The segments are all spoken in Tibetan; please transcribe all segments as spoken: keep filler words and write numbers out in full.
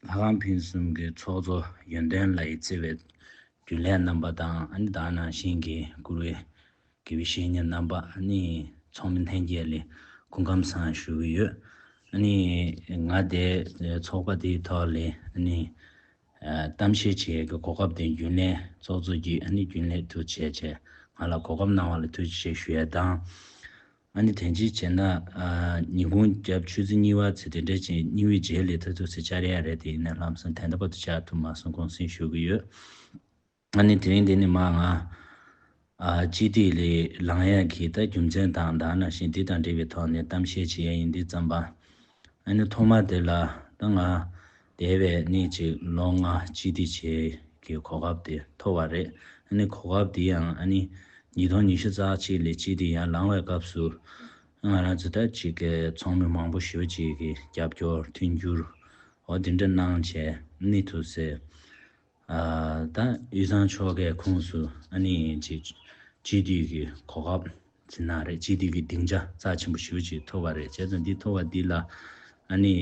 ལྷ་ཁང་ཕུན་སུམ་གྱི་ཚོགས་གཙོ་ཡོན་ཏན་ལགས་ཀྱིས་གཙོས་པའི་རྒྱུན་ལས་རྣམ་པ་དང་། ཨ་ནི་ད་ག་ནང་བཞིན་གྱི་བཀུར་འོས་དགེ་བའི་བཤེས་གཉེན་རྣམ་པ། ཨ་ནི་ཚོགས་མི་ལྷན་རྒྱས་ལ་སྐུ་ཁམས་བཟང་ཞུ་གི་ཡོད། ཨ་ནི་ང་དེ་ཚོགས་པ་དེའི་ཐོག་ལ་ཨ་ནི་ཨ་གཏམ་བཤད་བྱེད་ཡས་ཀྱི་གོ་སྐབས་དེ་རྒྱུན་ལས་ཚོགས་གཙོ་གིས་ཨ་ནི་རྒྱུན་ལས་ཐུགས་རྗེ་ཆེ། ང་ལ་གོ་སྐབས་གནང་བ་ལ་ཐུགས་རྗེ་ཆེ་ཞུ་ཡས་དང་། ཨ་ནི་དེ་འདྲ་བྱས་ན། ཨ་ཉིན་གུང་རྒྱབ་ཆུ་ཚོད་གཉིས་པ་ཚེ་དེ་འདྲ་ཅིག་གཉིས་པའི་རྗེས་ལ་ད་ཐུགས་སུ་བཅར་ཡ་རེད། དེ་ཡིན་ན་ལམ་སང་དེ་འདྲ་བར་དུ་བཅར་ཐུབ་མ་སོང་། དགོངས་སེལ་ཞུ་གི་ཡོད། ཨ་ནི་དེ་རིང་འདི་ནི་མ་ང་ཨ་སྤྱི་འཐུས་ལ་ལངས་ཡ་གི་ད་རྒྱུ་མཚན་དང་། ད་ག་ནང་བཞིན་འདི་དང་འབྲེལ་བའི་ཐོག་ནས་གཏམ་བཤད་བྱེད་ཡ་ཡིན། འདི་ཙམ་པ། ཨ་ནི་ཐོག་མ་དེ་ལ་ད་ང་འདས་པའི་ནི་ཅིག་ལོ་ལྔ་སྤྱི་འཐུས་བྱེད་ཀྱི་གོ་སྐབས་དེ་ཐོབ་པ་རེད། ཨ་ནི་གོ་སྐབས་དེ་ཡང་ཨ་ནི་ཉིས་སྟོང་ཉི་ཤུ་རྩ་གཅིག་ལ་སྤྱི་འཐུས་ཡར་ལངས་པའི་སྐབས་སུ་ང་རང་ཚོ་ད་ཅིག་གི་ཚོགས་མི་མང་པོ་ཞེ་པོ་ཅིག་གིས་རྒྱབ་སྐྱོར་མཐུན་འགྱུར་འོ་དེ་འདྲ་གནང་བྱས་ནི་ཐུགས་སྲས། ཨ་ད་དབུས་གཙང་ཕྱོགས་ཀའི་ཁོངས་སུ་ཨ་ནི་ཅིག་སྤྱི་འཐུས་ཀྱི་གོ་སྐབས་ཟེར་ན་རེད། སྤྱི་འཐུས་ཀྱི་སྡིངས་ཆ་རྩ་ཆེན་པོ་ཞེ་པོ་ཅིག་ཐོབ་པ་རེད། བྱས་ཙང་འདི་ཐོབ་པ་འདི་ལ་ཨ་ནི་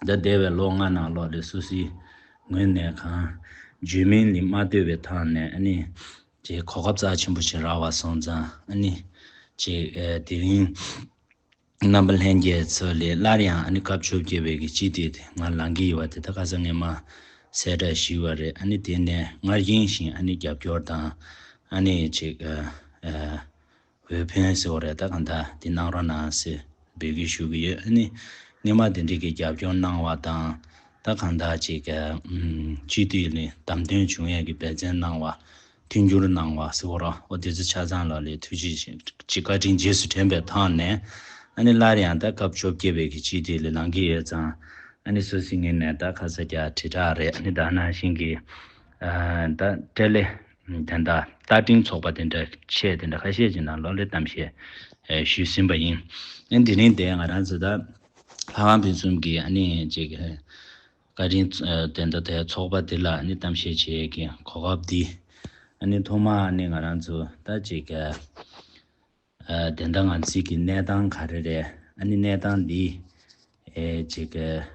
ད་འདས་པའི་ལོ་ལྔ་ནང་ལོགས་ལ་སོ་སོའི་ངོས་ནས་གང་བརྗོད་མིན་ལ་མ་ལྟོས་པའི་ཐོག་ནས་ཨ་ནི་ཅིག་གོ་སྐབས་རྩ་ཆེན་པོ་ཞིག་རག་པ་སོང་ཙང་། ཨ་ནི་ཅིག་ཨ་དེ་རིང་རྣམ་པ་ལྷན་རྒྱས་ཚོ་ལ་སླར་ཡང་ཨ་ནི་སྐབས་བཅོ་བརྒྱད་པའི་གི་སྤྱི་འཐུས་དེ་ང་ལངས་ཀྱི་ཡོད་པ་དེ་ད་ཁ་སང་ངས་མ་གསལ་བསྒྲགས་ཞུས་པ་རེད། ཨ་ནི་དེ་ནས་སྔར་བཞིན་བཞིན་ཨ་ནི་རྒྱབ་སྐྱོར་དང་། ཨ་ནི་ཅིག་ཨ་ཨ་འོས་འཕེན་ཟེར་བ་རེད། ད་གང་ལྟར་འདི་གནང་རོགས་གནང་ཟེར་འབོད་སྐུལ་ཞུ་གི་ཡོད། ཨ་ནི་སྔོན་མ་དེ་འདྲའི་གི་རྒྱབ་སྐྱོར་གནང་བ་དང་། ད་གང་ལྟར་ཅིག་ཨ་ཨམ་སྤྱི་འཐུས་ལ་བདམས་ཐོན་བྱུང་ཡས་ཀྱི་འབད་བརྩོན་གནང་བ། མཐུན་འགྱུར་གནང་བ་ཟེར་བ་རེད། འོ་དེ་ཚོ་ཆ་ཚང་ལ་ལས་ཐུགས་རྗེ་ཆེ། ཅིག་བཀའ་དྲིན་རྗེས་སུ་དྲན་པའི་ཐོག་ནས། ཨ་ནི་སླར་ཡང་ད་སྐབས་བཅོ་བརྒྱད་པའི་གི་སྤྱི་འཐུས་ལ་ལངས་ཀྱི་ཡོད་ཙང་། ཨ་ནི་སོ་སོའི་ངོས་ནས་ད་ཁ་ས་རྒྱ་དྲིལ་བསྒྲགས་རེད། ཨ་ནི་ད་ནང་བཞིན་གྱི་ཨ་ད་སྤྲེལ་ལད་དེ་འདྲ་རྟ་མགྲིན་ཚོགས་པ་དེ་འདྲ་ཆེ་དེ་འདྲ་ཁ་ཤས་ཀྱི་ནང་ལོགས་ལ་གཏམ་བཤད་ཨ་ཞུས་ཟིན་པ་ཡིན། ཨ་ནི་དེ་རིང་དེ་ང་རང་ཚོ་ད་ལྷ་ཁང་ཕུན་སུམ་གྱི་ཨ་ནི་ཅིག་བཀའ་དྲིན་ཨ་དེ་འདྲ་དེ་ཚོགས་པ་འདི་ལ་ཨ་ནི་གཏམ་བཤད་བྱེད་ཡས་ཀྱི་གོ་སྐབས་འདི། ཨ་ནི་ཐོག་མ་ཨ་ནི་ང་རང་ཚོ་ད་ཅིག་ཨ་ཨ་དེ་འདྲ་ང་ཚོའི་གི་གནས་སྟངས་ག་རེ་རེད། ཨ་ནི་གནས་སྟངས་འདི་ཨེ་ཅིག་ཨ་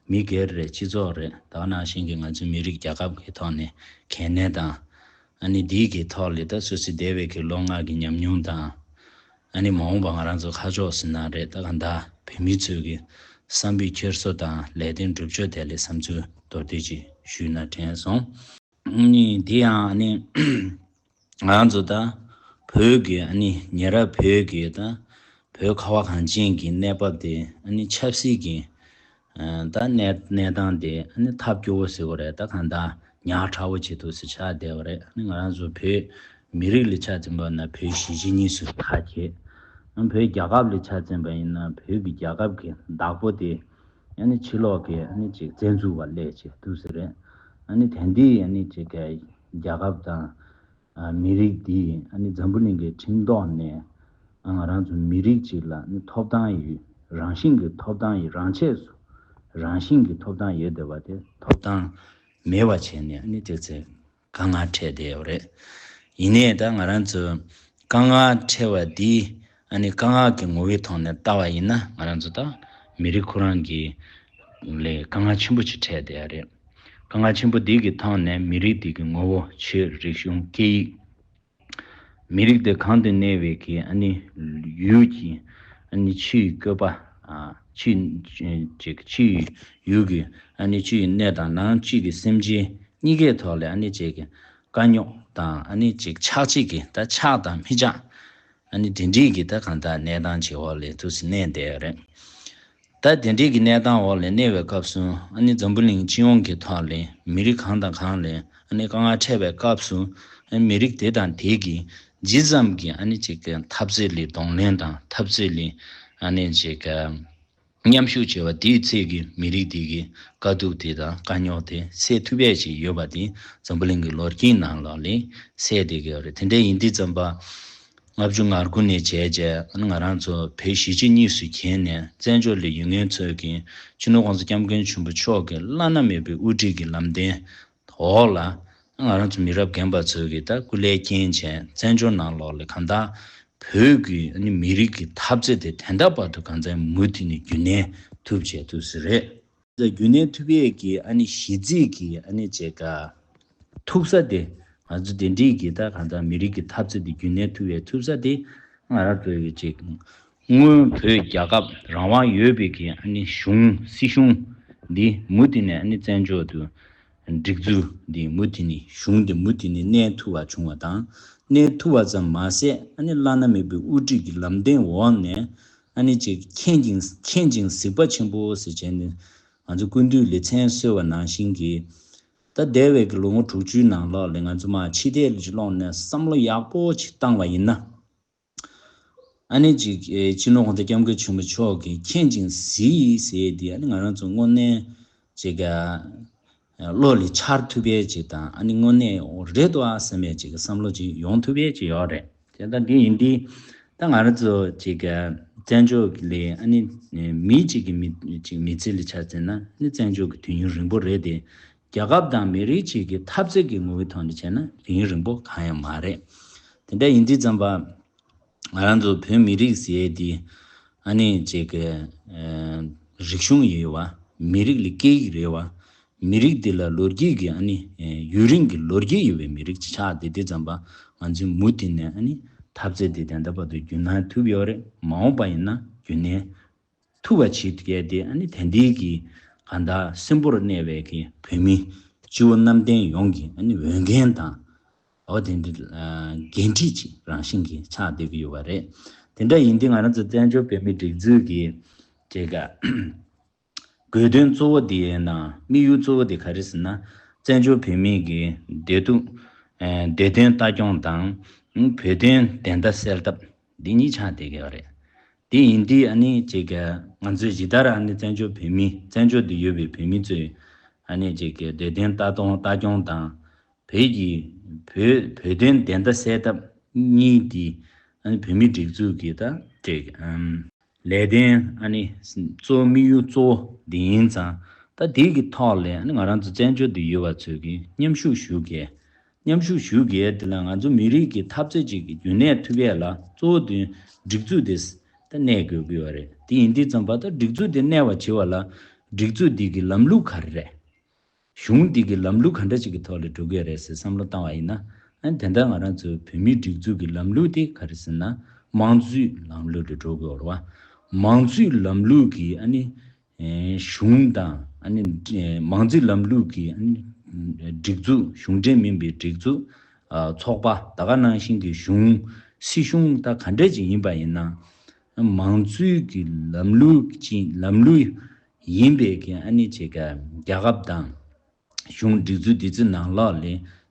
མི་སྒེར་རེད། སྤྱི་ཚོགས་རེད། ད་ག་ནང་བཞིན་གྱི་ང་ཚོའི་མི་རིགས་རྒྱལ་ཁབ་ཀྱི་ཐོག་ནས་གལ་གནད་དང་། ཨ་ནི་འདིའི་གི་ཐོག་ལ་ད་སོ་སོའི་འདས་པའི་གི་ལོ་ལྔ་གི་ཉམས་མྱོང་དང་། ཨ་ནི་མ་འོངས་པ་ང་རང་ཚོ་ཁ་ཕྱོགས་ཟེར་ན་རེད། ད་གང་ལྟར་བོད་མི་ཚོའི་གི་བསམ་པའི་འཁྱེར་སོ་དང་ལས་དོན་སྒྲུབ་ཕྱོགས་དེ་ལ་བསམ་ཚུལ་མདོར་བསྡུས་ཅིག་ཞུས་ན་དྲན་སོང་། ཨ་ནི་དེ་ཡང་ཨ་ནི་ང་རང་ཚོ་ད་བོད་ཀྱི་ཨ་ནི་ཉེ་རབས་བོད་ཀྱི་ད་བོད་ཁ་བ་གངས་ཅན་གྱི་གནས་བབ་དེ་ཨ་ནི་ཆབ་སྲིད་ཀྱི་ཨ་ད་གནས་གནས་སྟངས་དེ་ཨ་ནི་ཐབས་སྐྱོ་བོ་ཟེར་དགོས་རེད། ད་གང་ལྟར་ཉག་ཕྲ་བོ་ཆེད་དུ་ཟེར་ཆགས་བསྡད་པ་རེད། ཨ་ནི་ང་རང་ཚོ་བོད་མི་རིགས་ལ་ཆ་འཛིན་པ་ན་བོད་གཞིས་བྱེས་གཉིས་སུ་ཐག་བཅད། ཨ་བོད་རྒྱལ་ཁབ་ལ་ཆ་འཛིན་པ་ཡིན་ན་བོད་ཀྱི་རྒྱལ་ཁབ་ཀྱི་བདག་པོ་དེ་ཨ་ནི་ཕྱི་ལོགས་ཀྱི་ཨ་ནི་ཅིག་བཙན་འཛུལ་བ་སླེབས་བྱས་འདུག་ཟེར་རེད། ཨ་ནི་དེང་དུས་ཨ་ནི་ཅིག་གི་རྒྱལ་ཁབ་དང་ཨ་མི་རིགས་འདི་ཨ་ནི་འཛམ་བུ་གླིང་གི་ཁྲིམས་ཐོག་ནས་ཨ་ང་རང་ཚོ་མི་རིགས་གཅིག་ལ་ཨ་ནི་ཐོབ་ཐང་ཡོད། རང་བཞིན་གྱི་ཐོབ་ཐང་ཡོད། རང་ཆས་སུ་རང་བཞིན་གྱི་ཐོབ་ཐང་ཡོད་བསྡད་པ་དེ་ཐོབ་ཐང་མེད་པ་བྱས་ནས་ཨ་ནི་དེ་ཚེ་དཀའ་ངལ་འཕྲད་བསྡད་ཡོད་རེད། ཡིན་ནའི་ད་ང་རང་ཚོ་དཀའ་ངལ་འཕྲད་པ་འདི་ཨ་ནི་དཀའ་ངལ་གྱི་ངོ་བོའི་ཐོག་ནས་ལྟ་བ་ཡིན་ན། ང་རང་ཚོ་ད་མི་རིགས་ཁོ་རང་གི་ལས་དཀའ་ངལ་ཆེན་པོ་ཅིག་འཕྲད་བསྡད་ཡོད་རེད། དཀའ་ངལ་ཆེན་པོ་འདི་གི་ཐོག་ནས་མི་རིགས་འདི་གི་ངོ་བོ་ཆོས་རིག་གཞུང་སྐད་ཡིག་མི་རིགས་དེ་གང་དུ་གནས་པའི་གི་ཨ་ནི་ཡུལ་གྱི་ཨ་ནི་ཆོས་ཀྱི་བཀོད་པ། ཨ་ཆོས་ཅིག་ཆོས་ཡུལ་གྱི་ཨ་ནི་ཆོས་ཀྱི་གནས་དང་ནང་བཅུད་ཀྱི་སེམས་ཅན་གཉིས་ཀའི་ཐོག་ལ་ཨ་ནི་ཅིག་གི་དཀའ་རྙོག་དང་། ཨ་ནི་ཅིག་ཆགས་ཅིག་གི་ད་ཆགས་དང་མི་ཆགས། ཨ་ནི་དེ་འདྲའི་གི་ད་གང་ལྟར་གནས་སྟངས་ཆེ་བ་ལས་ཐུགས་སུ་གནས་བསྡད་ཡོད་རེད། ད་དེ་འདྲའི་གི་གནས་སྟངས་འོག་ལ་གནས་པའི་སྐབས་སུ་ཨ་ནི་འཛམ་བུ་གླིང་སྤྱི་ཡོངས་ཀྱི་ཐོག་ལ་མི་རིགས་གང་དང་གང་ལ་ཨ་ནི་དཀའ་ངལ་འཕྲད་པའི་སྐབས་སུ་ཨ་ནི་མི་རིགས་དེ་དང་དེ་གི་ཇི་ཙམ་གྱི་ཨ་ནི་ཅིག་གི་འཐབ་རྩོད་ལ་གདོང་ལེན་དང་འཐབ་རྩོད་ལ་ཨ་ནི་ཅིག་གི་མཉམ་ཞུགས་བྱས་པ་དེའི་ཚད་ཀྱི་མི་རིགས་དེ་གི་དཀའ་སྡུག་དེ་དང་དཀའ་རྙོག་དེ་སེལ་ཐུབ་ཡས་ཅིག་ཡོད་པ་དེ་འཛམ་བུ་གླིང་གི་ལོ་རྒྱུས་ནང་ལོགས་ལ་གསལ་བསྡད་ཀྱི་ཡོད་རེད། དེ་འདྲ་ཡིན་དུས་ཙམ་པ། ལྔ་བཅུ་ང་དགུ་ནས་བྱས་རྗེས་ང་རང་ཚོ་བོད་གཞིས་བྱེས་གཉིས་སུ་གྱེས་ནས་བཙན་བྱོལ་ལ་ཡོད་མཁན་ཚོས་ཀྱི་སྤྱི་ནོར་༸གོང་ས་༸སྐྱབས་མགོན་ཆེན་པོ་མཆོག་གི་བླ་ན་མེད་པའི་དབུ་ཁྲིད་ཀྱི་ལམ་སྟོན་འོག་ལ། ང་རང་ཚོ་མི་རབས་རྒན་པ་ཚོས་ཀྱི་ད་སྐུ་ལས་བསྐྱོན་བྱས་བཙན་བྱོལ་ནང་ལོགས་ལ་གང་ལྟར་བོད་ཀྱི་ཨ་ནི་མི་རིགས་ཀྱི་འཐབ་རྩོད་དེ་དེ་འདྲ་བར་དུ་གང་ཚང་མུ་མཐུད་ནས་རྒྱུན་གནས་ཐུབ་བྱས་ཐུབ་ཟེར་རེད། ཚོ་རྒྱུན་གནས་ཐུབ་ཡས་ཀྱི་ཨ་ནི་གཞི་རྩའི་གི་ཨ་ནི་བྱེད་ཀ་ཐུག་ས་དེ། ང་ཚོ་དེ་འདྲའི་གི་ད་གང་ལྟར་མི་རིགས་ཀྱི་འཐབ་རྩོད་དེ་རྒྱུན་གནས་ཐུབ་ཡས་ཐུག་ས་དེ། ང་རང་ཚོའི་ཅིག་སྔོན་བོད་རྒྱལ་ཁབ་རང་དབང་ཡོད་པའི་གི་ཨ་ནི་གཞུང་སྲིད་གཞུང་འདི་མུ་མཐུད་ནས་ཨ་ནི་བཙན་བྱོལ་དུ་སྒྲིག་འཛུགས་འདི་མུ་མཐུད་ནས་གཞུང་འདི་མུ་མཐུད་ནས་གནས་ཐུབ་པ་བྱུང་བ་དང་། གནས་ཐུབ་པ་ཙམ་མ་ཟད་ཨ་ནི་བླ་ན་མེད་པའི་དབུ་ཁྲིད་ཀྱི་ལམ་སྟོན་འོག་ནས་ཨ་ནི་ཅིག་མཁྱེན་ཅིང་མཁྱེན་ཅིང་གཟིགས་པ་ཆེན་པོ་ཟེར་བྱས་ནས་ང་ཚོ་ཀུན་འདུས་ལས་མཚན་གསོལ་བ་ནང་བཞིན་གྱི། ད་འདས་པའི་གི་ལོ་ངོ་དྲུག་ཅུའི་ནང་ལོགས་ལ་ང་ཚོ་མར་ཕྱི་བལྟས་ལ་ཅིག་ཀློག་ནས་བསམ་བློ་ཡག་པོ་ཅིག་བཏང་བ་ཡིན་ན། ཨ་ནི་ཅིག་ཨེ་སྤྱི་ནོར་གོང་ས་སྐྱབས་མགོན་ཆེན་པོ་མཆོག་གིས་མཁྱེན་ཅིང་གཟིགས་ཡིན་ཟེར་དེ་ཨ་ནི་ང་རང་ཚོ་དངོས་གནས་ཅིག་ཨ་བློ་ལ་འཆར་ཐུབ་པའི་ཅིག་དང་ཨ་ནི་དངོས་གནས་འོ་རེད་དོ་ཨ་བསམ་པའི་ཅིག་བསམ་བློ་ཅིག་ཡོང་ཐུབ་པའི་ཅིག་ཡོད་རེད། དེ་ལྟ་འདི་ཡིན་དུས་ད་ང་རང་ཚོ་ཅིག་བཙན་བྱོལ་ལ་ཨ་ནི་མི་གཅིག་གི་མི་ཅིག་མི་ཚེ་ལ་ཆ་མཚོན་ན་ཨ་ནི་བཙན་བྱོལ་གྱི་དུས་ཡུན་རིང་པོ་རེད་དེ། རྒྱལ་ཁབ་དང་མི་རིགས་གཅིག་གི་འཐབ་རྩོད་ཀྱི་ངོ་བོའི་ཐོག་ནས་བྱས་ན་དུས་ཡུན་རིང་པོ་གང་ཡང་མ་རེད། དེ་འདྲ་ཡིན་དུས་ཙམ་པ། ང་རང་ཚོ་བོད་མི་རིགས་ཟེར་ཡས་དེ་ཨ་ནི་ཅིག་གི་ཨ་རིག་གཞུང་ཡོད་པ། མི་རིགས་ལ་སྐད་ཡིག་རེད་པ། མི་རིགས་འདི་ལ་ལོ་རྒྱུས་ཀྱི་ཨ་ནི་ཡུན་རིང་གི་ལོ་རྒྱུས་ཡོད་པའི་མི་རིགས་ཅིག་ཆགས་བསྡད་དུས་ཙམ་པ། ང་ཚོས་མུ་མཐུད་ནས་ཨ་ནི་འཐབ་རྩོད་དེ་ད་ལྟ་བར་དུ་རྒྱུན་གནས་ཐུབ་ཡོད་རེད། མ་འོངས་པ་ཡིན་ན་རྒྱུན་གནས་ཐུབ་པ་བྱེད་ཐུབ་ཡས་དེ་ཨ་ནི་དེ་འདྲའི་གི་གང་ལྟར་སིམ་པོར་གནས་པའི་གི་བོད་མི་སྤྱི་བོ་གནམ་བསྟན་ཡོངས་ཀྱི་ཨ་ནི་འོས་འགན་དང་། འོ་དེ་འདྲའི་ཨ་འགན་འཁྲི་ཅིག་རང་བཞིན་གྱིས་ཆགས་བསྡད་ཀྱི་ཡོད་པ་རེད། དེ་འདྲ་ཡིན་དུས་ང་རང་ཚོ་བཙན་བྱོལ་བོད་མིའི་སྒྲིག་འཛུགས་ཀྱི་ཅིག་ག་དགོས་དོན་གཙོ་བོ་དེ་ཡིན་ན་དམིགས་ཡུལ་གཙོ་བོ་དེ་ག་རེ་ཟེར་ན། བཙན་བྱོལ་བོད་མིའི་གི་བདེ་སྡུག་ཨ་བདེ་དོན་ལྟ་སྐྱོང་དང་། བོད་དོན་བདེན་མཐའ་གསལ་ཐབས་འདི་གཉིས་ཆགས་བསྡད་ཀྱི་ཡོད་རེད། དེ་ཡིན་དུས་ཨ་ནི་ཅིག་ག་ང་ཚོས་ཇི་ལྟར་ཨ་ནི་བཙན་བྱོལ་བོད་མི་བཙན་བྱོལ་དུ་ཡོད་པའི་བོད་མི་ཚོས་ཨ་ནི་ཅིག་ག་བདེ་དོན་ལྟ་སྟངས་ལྟ་སྐྱོང་དང་། བོད་ཀྱི་བོད་བོད་དོན་བདེན་མཐའ་གསལ་ཐབས་གཉིས་དེ་ཨ་ནི་བོད་མིའི་སྒྲིག་འཛུགས་ཀྱི་ད་ཅིག་ཨམ་ལས་དོན་ཨ་ནི་གཙོ་དམིགས་ཡུལ་གཙོ་བོ་འདི་ཡིན་ཙང་། ད་དེ་གི་ཐོག་ལ་ཨ་ནི་ང་རང་ཚོ་བཙན་བྱོལ་དུ་ཡོད་པ་ཚོས་ཀྱི་མཉམ་ཞུགས་ཞུ་གལ། མཉམ་ཞུགས་ཞུ་གལ་དེ་ལ་ང་ཚོ་མི་རིགས་ཀྱི་འཐབ་རྩོད་ཅིག་གི་རྒྱུན་གནས་ཐུབ་ཡས་ལ་གཙོ་བོ་དོན་སྒྲིག་འཛུགས་དེ་ད་གནས་དགོས་ཀྱི་ཡོད་རེད། དེ་ཡིན་དུས་ཙམ་པ་ད་སྒྲིག་འཛུགས་དེ་གནས་པ་བྱེད་པ་ལ་སྒྲིག་འཛུགས་འདི་གི་ལམ་ལུགས་ག་རེ་རེད། གཞུང་འདི་གི་ལམ་ལུགས་ག་འདྲ་ཅིག་གི་ཐོག་ལ་འགྲོ་གི་རེད་ཟེར་བསམ་བློ་བཏང་བ་ཡིན་ན། ཨ་ནི་དེ་འདྲ་ང་རང་ཚོའི་བོད་མིའི་སྒྲིག་འཛུགས་ཀྱི་ལམ་ལུགས་དེ་ག་རེ་ཟེར་ན། དམངས་གཙོའི་ལམ་ལུགས་དེ་འགྲོ་གི་ཡོད་རེད་བ། དམངས་གཙོའི་ལམ་ལུགས་ཀྱི་ཨ་ནི་ཨེ་གཞུང་དང་ཨ་ནི་ཨེ་དམངས་གཙོའི་ལམ་ལུགས་ཀྱི་ཨ་ནི་སྒྲིག་འཛུགས། གཞུང་འབྲེལ་མིན་པའི་སྒྲིག་འཛུགས། ཨ་ཚོགས་པ་ད་ག་ནང་བཞིན་གྱི་གཞུང་། སྲིད་གཞུང་ད་ག་འདྲ་ཅིག་ཡིན་པ་ཡིན་ན། དམངས་གཙོའི་གི་ལམ་ལུགས་ཀྱི་ལམ་ལུགས་ཡིན་པའི་གི་ཨ་ནི་ཅིག་ག་རྒྱལ་ཁབ་དང་གཞུང་སྒྲིག་འཛུགས་འདི་ཚོའི་ནང་ལོགས་ལ་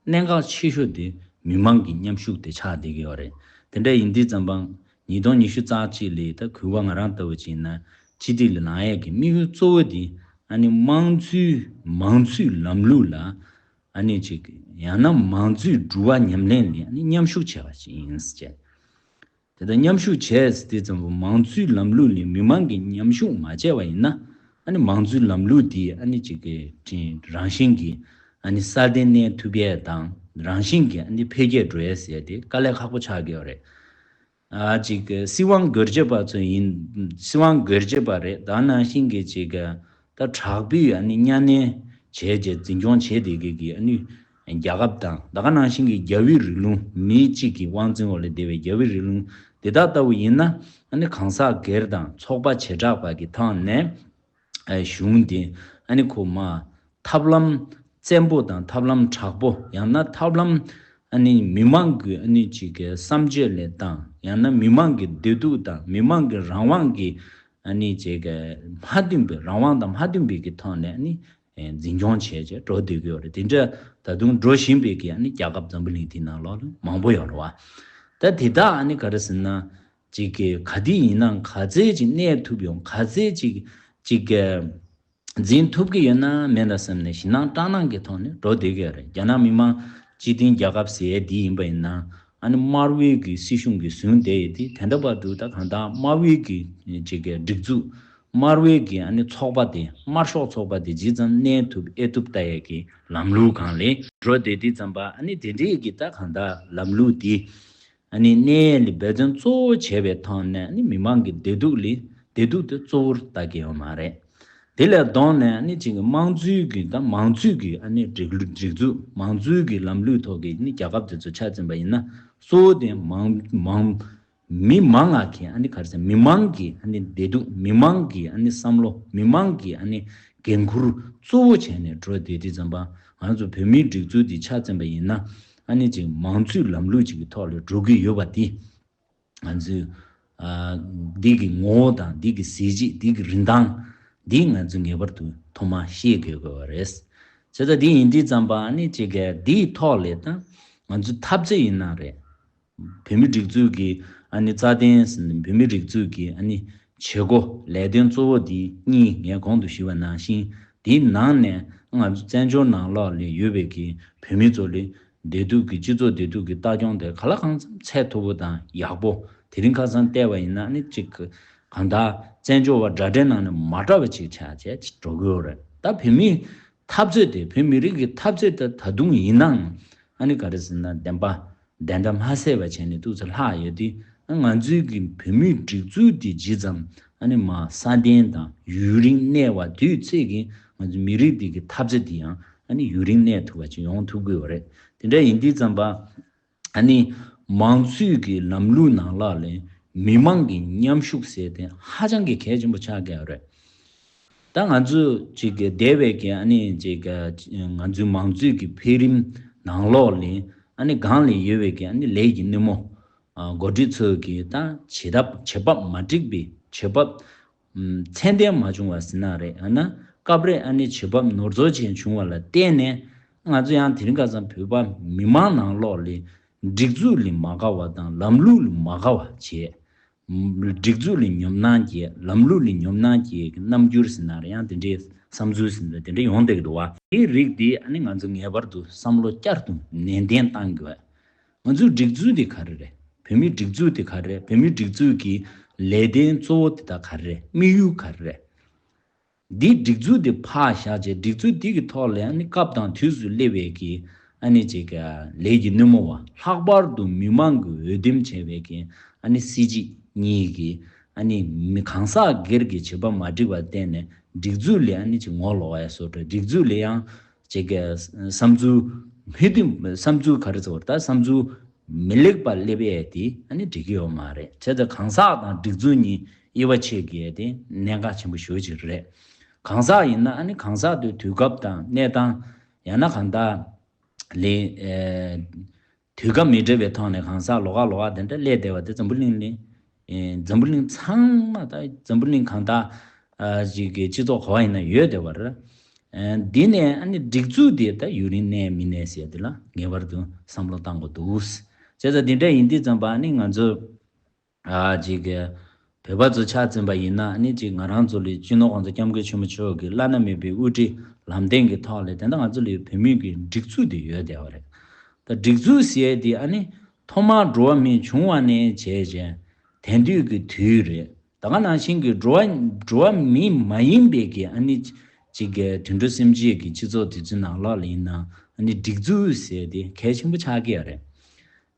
གནད་འགག་ཆེ་ཤོས་དེ་མི་མང་གི་མཉམ་ཞུགས་དེ་ཆགས་བསྡད་ཀྱི་ཡོད་རེད། དེ་འདྲ་ཡིན་དུས་ཙམ་པ་ཉིས་སྟོང་ཉི་ཤུ་རྩ་གཅིག་ལ་ད་གུས་པ་ང་རང་ལྟ་བུ་ཅིག་ཡིན་ན་སྤྱི་འཐུས་ལ་ལངས་ཡས་ཀྱི་དམིགས་ཡུལ་གཙོ་བོ་དེ་ཨ་ནི་དམངས་གཙོའི་མང་གཙོའི་ལམ་ལུགས་ལ་ཨ་ནི་ཅིག་ཡང་ན་མང་གཙོའི་འགྲོ་བ་ཉམས་ལེན་ལ་ཨ་ནི་མཉམ་ཞུགས་བྱས་པ་ཞིག་ཡིན་ཟེར་བྱས། དེ་ལྟར་མཉམ་ཞུགས་བྱས་ཟེར་དུས་ཙམ་པ་མང་གཙོའི་ལམ་ལུགས་ལ་མི་མང་གིས་མཉམ་ཞུགས་མ་བྱས་པ་ཡིན་ན། ཨ་ནི་མང་གཙོའི་ལམ་ལུགས་དེ་ཨ་ནི་ཅིག་གི་རང་བཞིན་གྱིས་ཨ་ནི་སྲ་བརྟན་གནས་ཐུབ་ཡས་དང་རང་བཞིན་གྱིས་ཨ་ནི་འཕེལ་རྒྱས་འགྲོ་ཡས་ཟེར་ཡས་དེ་དཀའ་ལས་ཁག་པོ་ཆགས་ཀྱི་ཡོད་རེད། ཨ་ཅིག་སྲིད་དབང་སྒེར་གཅོད་པ་ཚོ་ཡིན། སྲིད་དབང་སྒེར་གཅོད་པ་རེད། ད་ནང་བཞིན་གྱི་ཅིག་ད་དྲག་པོའི་ཨ་ནི་གཉའ་གནོན་བྱས་རྗེས་འཛིན་སྐྱོང་བྱས་བསྡད་མཁན་གྱི་ཨ་ནི་རྒྱལ་ཁབ་དང་ད་ག་ནང་བཞིན་གྱི་རྒྱལ་བའི་རིང་ལུགས། མི་གཅིག་གི་དབང་འཛིན་འོག་ལ་བསྡད་པའི་རྒྱལ་བའི་རིང་ལུགས་དེ་དག་ལྟ་བུ་ཡིན་ན། ཨ་ནི་གང་ཟག་སྒེར་དང་ཚོགས་པ་བྱེ་བྲག་པ་གི་ཐོག་ནས་ཨ་གཞུང་དེ་ཨ་ནི་ཁོ་མ་ཐབས་ལམ་བཙན་པོ་དང་ཐབས་ལམ་དྲག་པོ། ཡང་ན་ཐབས་ལམ་ཨ་ནི་མི་མང་གི་ཨ་ནི་ཅིག་གི་བསམ་སྤྱོད་ལ་བཏང་། ཡང་ན་མི་མང་གི་བདེ་སྡུག་དང་མི་མང་གི་རང་དབང་གི་ཨ་ནི་ཅིག་གི་མ་མཐུན་པའི་རང་དབང་དང་མ་མཐུན་པའི་གི་ཐོག་ནས་ཨ་ནི་འཛིན་སྐྱོང་བྱས་བྱས་འགྲོ་བསྡད་ཀྱི་ཡོད་རེད། དེ་འདྲ་ད་དུང་འགྲོ་བཞིན་པའི་གི་ཨ་ནི་རྒྱལ་ཁབ་འཛམ་བུ་གླིང་འདི་ནང་ལོགས་ལ་མང་པོ་ཡོད་རེད་བ། ད་དེ་དག་ཨ་ནི་ག་རེ་ཟེར་ན། ཅིག་གི་ག་དུས་ཡིན་ན་ག་ཚད་ཅིག་གནས་ཐུབ་ཡོང་། ག་ཚད་ཅིག་ཅིག་གི་འཛིན་ཐུབ་ཀྱི་ཡོད་ན་མེད་ན་བསམ་ནས་ཞེད་སྣང་སྐྲག་སྣང་གི་ཐོག་ནས་འགྲོ་བསྡད་ཀྱི་ཡོད་རེད། རྒྱ་ནག་མི་དམངས་སྤྱི་མཐུན་རྒྱལ་ཁབ་ཟེར་ཡས་འདི་ཡིན་པ་ཡིན་ན། ཨ་ནི་དམར་པོའི་གི་སྲིད་གཞུང་གིས་བཟུང་བསྡད་ཡོད་དེ། དེ་འདྲ་བར་དུ་ད་གང་ལྟར་དམར་པོའི་གི་ཅིག་གི་སྒྲིག་འཛུགས། དམར་པོའི་གི་ཨ་ནི་ཚོགས་པ་དེ། དམར་ཤོག་ཚོགས་པ་དེ་ཇི་ཙམ་གནས་ཐུབ་ཨེ་ཐུབ་ལྟ་ཡས་ཀྱི་ལམ་ལུགས་སྒང་ལ་འགྲོ་བསྡད་དུས་ཙམ་པ། ཨ་ནི་དེ་འདྲའི་གི་ད་གང་ལྟར་ལམ་ལུགས་དེ་ཨ་ནི་གནས་ཡས་ལ་འབད་བརྩོན་གཙོ་བོ་བྱས་པའི་ཐོག་ནས། ཨ་ནི་མི་མང་གི་བདེ་སྡུག་ལ་བདེ་སྡུག་དེ་གཙོ་བོར་ལྟ་གི་ཡོད་མ་རེད། དེ་ལས་ལྡོག་ནས་ཨ་ནི་ཅིག་དམངས་གཙོའི་གི་ད་མང་གཙོའི་གི་ཨ་ནི་སྒྲིག་ལུགས་སྒྲིག་འཛུགས་མང་གཙོའི་གི་ལམ་ལུགས་ཐོག་གི་ཨ་ནི་རྒྱལ་ཁབ་དེ་ཚོ་ཆ་མཚོན་པ་ཡིན་ན། གཙོ་བོ་དེ་མང་མང་མི་མང་ང་གི་ཨ་ནི་ག་རེ་ཟེར། མི་མང་གི་ཨ་ནི་བདེ་སྡུག་མི་མང་གི་ཨ་ནི་བསམ་བློ། མི་མང་གི་ཨ་ནི་འགན་ཁུར་གཙོ་བོ་བྱས་ནས་འགྲོ་བསྡད་དུས་ཙམ་པ། ང་ཚོ་བོད་མིའི་སྒྲིག་འཛུགས་འདི་ཆ་མཚོན་པ་ཡིན་ན། ཨ་ནི་ཅིག་མང་གཙོའི་ལམ་ལུགས་ཅིག་གི་ཐོག་ལ་འགྲོ་གི་ཡོད་པ་འདི། ང་ཚོས་ཨ་འདི་གི་ངོ་བོ་དང་འདི་གི་གཟི་བརྗིད། འདི་གི་རིན་ཐང་འདི་ང་ཚོས་ངེས་པར་དུ་ཐོག་མར་ཤེས་དགོས་དགོས་པ་རེད། བྱས་ཙང་འདི་ཡིན་དུས་ཙམ་པ་ཨ་ནི་ཅིག་གི་འདིའི་ཐོག་ལ་ད་ང་ཚོའི་འཐབ་རྩོད་ཡིན་ན་རེད། བོད་མིའི་སྒྲིག་འཛུགས་ཀྱི་ཨ་ནི་རྩ་དོན་ཟིན། བོད་མིའི་སྒྲིག་འཛུགས་ཀྱི་ཨ་ནི་བྱེད་སྒོ་ལས་དོན་གཙོ་བོ་འདི་གཉིས་ངས་གོང་དུ་ཞུས་པ་ནང་བཞིན། དེའི་ནང་ནས་ང་ཚོ་བཙན་བྱོལ་ནང་ལོགས་ལ་ཡོད་པའི་གི་བོད་མི་ཚོ་ལ་བདེ་སྡུག་གི་སྤྱི་ཚོགས་བདེ་སྡུག་གི་ལྟ་སྐྱོང་དེ་ག་ལ་གང་འཚམ་ཚད་མཐོ་པོ་དང་ཡག་པོ། དེ་རིང་ཁ་སང་བལྟས་པ་ཡིན་ན་ཨ་ནི་གཅིག་གང་ལྟར་བཙན་བྱོལ་བ་འདྲ་འདྲའི་ནང་ནས་མ་འདྲ་བ་ཅིག་ཆགས་བྱས་འགྲོ་གི་ཡོད་རེད། ད་བོད་མིའི་འཐབ་རྩོད་དེ། བོད་མི་རིགས་ཀྱི་འཐབ་རྩོད་དེ་ད་དུང་ཡིན་ནའང་ཨ་ནི་ག་རེ་ཟེར་ན། བདེན་པ་བདེན་མཐའ་མ་གསལ་བ་བྱས་ནས་ཏོག་ཙམ་ལྷག་ཡོད་དུས། ང་ཚོའི་གི་བོད་མིའི་སྒྲིག་འཛུགས་འདི་ཇི་ཙམ་ཨ་ནི་མར་སྲ་བརྟན་དང་ཡུན་རིང་གནས་པ་དུས་ཚོད་ཀྱིས་ང་ཚོ་མི་རིགས་འདི་གི་འཐབ་རྩོད་འདི་ཡང་ཨ་ནི་ཡུན་རིང་གནས་ཐུབ་པ་ཅིག་ཡོང་ཐུབ་ཀྱི་ཡོད་རེད། དེ་འདྲ་ཡིན་དུས་ཙམ་པ། ཨ་ནི་མང་གཙོའི་གི་ལམ་ལུགས་ནང་ལོགས་ལ་མི་མང་གི་མཉམ་ཞུགས་ཟེར་དེ་ཧ་ཅང་གི་གལ་ཆེན་པོ་ཆགས་ཀྱི་ཡོད་རེད། ད་ང་ཚོ་ཅིག་གི་འདས་པའི་གི་ཨ་ནི་ཅིག་གི་ང་ཚོའི་མང་གཙོའི་གི་འཕེལ་རིམ་ནང་ལོགས་ལ་ཨ་ནི་སྒང་ལ་ཡོད་པའི་གི་ཨ་ནི་ལས་ཀྱི་སྣེ་མོ། ཨ་འགོ་ཁྲིད་ཚོས་གི་ད་བྱེད་ཐབས་བྱེད་བབ་མ་འགྲིག་པའི་བྱེད་བབ། ཚད་ལྡན་མ་བྱུང་བ་ཟེར་ན་རེད། ཡང་ན་སྐབས་རེ་ཨ་ནི་བྱེད་བབ་ནོར་འཛོལ་ཅན་བྱུང་བ་ལ་བརྟེན་ནས། ང་ཚོ་ཡང་དེ་རིང་ཁ་སང་བོད་པ་མི་མང་ནང་ལོགས་ལ་སྒྲིག་འཛུགས་ལ་མ་དགའ་བ་དང་ལམ་ལུགས་ལ་མ་དགའ་བ་བྱས། སྒྲིག་འཛུགས་ལ་ཉོབ་སྣང་སྐྱེས། ལམ་ལུགས་ལ་ཉོབ་སྣང་སྐྱེས་ཀྱི་རྣམ་འགྱུར་ཟེར་ན་རེད། ཡང་དེ་འདྲའི་བསམ་ཚུལ་ཟེར་ན་དེ་འདྲ་ཡོང་བསྡད་ཀྱི་འདུག་བ། དེའི་རིགས་དེ་ཨ་ནི་ང་ཚོ་ངེས་པར་དུ་བསམ་བློ་བསྐྱར་དུ་ནན་ཏན་གཏང་དགོས། ང་ཚོའི་སྒྲིག་འཛུགས་དེ་ག་རེ་རེད། བོད་མིའི་སྒྲིག་འཛུགས་དེ་ག་རེ་རེད། བོད་མིའི་སྒྲིག་འཛུགས་ཀྱི་ལས་དོན་གཙོ་བོ་དེ་དག་ག་རེ་རེད། དམིགས་ཡུལ་ག་རེ་རེད། འདིའི་སྒྲིག་འཛུགས་དེ་ཕར་བཞག་བྱས། སྒྲིག་འཛུགས་དེ་གི་ཐོག་ལ་ཨ་ནི་སྐབས་དང་དུས་སུ་སླེབས་པའི་གི་ཨ་ནི་ཅིག་གི་ལས་ཀྱི་སྣེ་མོ་བ། ལྷག་པར་དུ་མི་མང་གི་འོས་འདེམས་བྱས་པའི་གི་ཨ་ནི་སྲིད་སྤྱི་གཉིས་ཀྱི་ཨ་ནི་མི་གང་ཟག་སྒེར་གྱི་བྱེད་པ་མ་འགྲིག་པར་བརྟེན་ནས་སྒྲིག་འཛུགས་ལ་ཨ་ནི་ཅིག་ངོ་ལོག་ཡ་བཟོ་འདྲ། སྒྲིག་འཛུགས་ལ་ཡང་ཅིག་གི་བསམ་ཚུལ་མི་མཐུན། བསམ་ཚུལ་ག་རེ་ཟེར་བ། ད་བསམ་ཚུལ་མི་ལེགས་པ་སླེབས་ཡས་དེ་ཨ་ནི་འགྲིག་གི་ཡོད་མ་རེད། བྱས་ཙང་གང་ཟག་དང་སྒྲིག་འཛུགས་གཉིས་དབྱེ་བ་ཕྱེ་དགོས་ཡས་དེ་གནད་འགག་ཆེན་པོ་ཞེ་པོ་ཅིག་རེད། གང་ཟག་ཡིན་ན་ཨ་ནི་གང་ཟག་དེ་དུས་སྐབས་དང་གནས་སྟངས། ཡང་ན་གང་ལྟར་ལས་ཨེ་དུས་སྐབས་མི་འདྲ་བའི་ཐོག་ནས་གང་ཟག་ལོགས་ཀ་ལོགས་ཀ་དེ་འདྲ་སླེབས་བསྡད་པ་དེ་འཛམ་བུ་གླིང་ལ་ཨེ་འཛམ་བུ་གླིང་ཚང་མ། ད་འཛམ་བུ་གླིང་གང་ལྟར་ཨ་ཅིག་གི་སྤྱི་ཚོགས་ག་བ་ཡིན་ན་ཡོད་བསྡད་པ་རེད། ཨ་འདི་ནས་ཨ་ནི་སྒྲིག་འཛུགས་དེ་ད་ཡུན་རིང་གནས་མི་གནས་ཟེར་དེ་ལ་ངེས་པར་དུ་བསམ་བློ་བཏང་དགོས་འདུག། བྱས་ཙང་འདི་འདྲ་ཡིན་དུས་ཙམ་པ་ཨ་ནི་ང་ཚོ་ཨ་ཅིག་གི་བོད་པ་ཚོ་ཆ་མཚོན་པ་ཡིན་ན་ཨ་ནི་ཅིག་ང་རང་ཚོ་ལ་སྤྱི་ནོར་གོང་ས་སྐྱབས་མགོན་ཆེན་པོ་མཆོག་གི་བླ་ན་མེད་པའི་དབུ་ཁྲིད་ལམ་སྟོན་གྱི་ཐོག་ལ་དེ་འདྲ་ང་ཚོ་ལ་བོད་མིའི་གི་སྒྲིག་འཛུགས་དེ་ཡོད་བསྡད་པ་རེད། ད་སྒྲིག་འཛུགས་ཟེར་ཡས་དེ་ཨ་ནི་ཐོག་མར་འགྲོ་བ་མི་བྱུང་བ་ནས་བྱས་བྱས་དེང་དུས་ཀྱི་དུས་རེད། ད་ག་ནང་བཞིན་གྱི་འགྲོ་བ་འགྲོ་བ་མི་མ་ཡིན་པའི་གི་ཨ་ནི་ཅིག་གི་དུད་འགྲོ་སེམས་ཅན་གྱི་སྤྱི་ཚོགས་དེ་ཚོའི་ནང་ལོགས་ལ་ཡིན་ན་ཨ་ནི་སྒྲིག་འཛུགས་ཟེར་དེ་གལ་ཆེན་པོ་ཆགས་ཀྱི་ཡོད་རེད།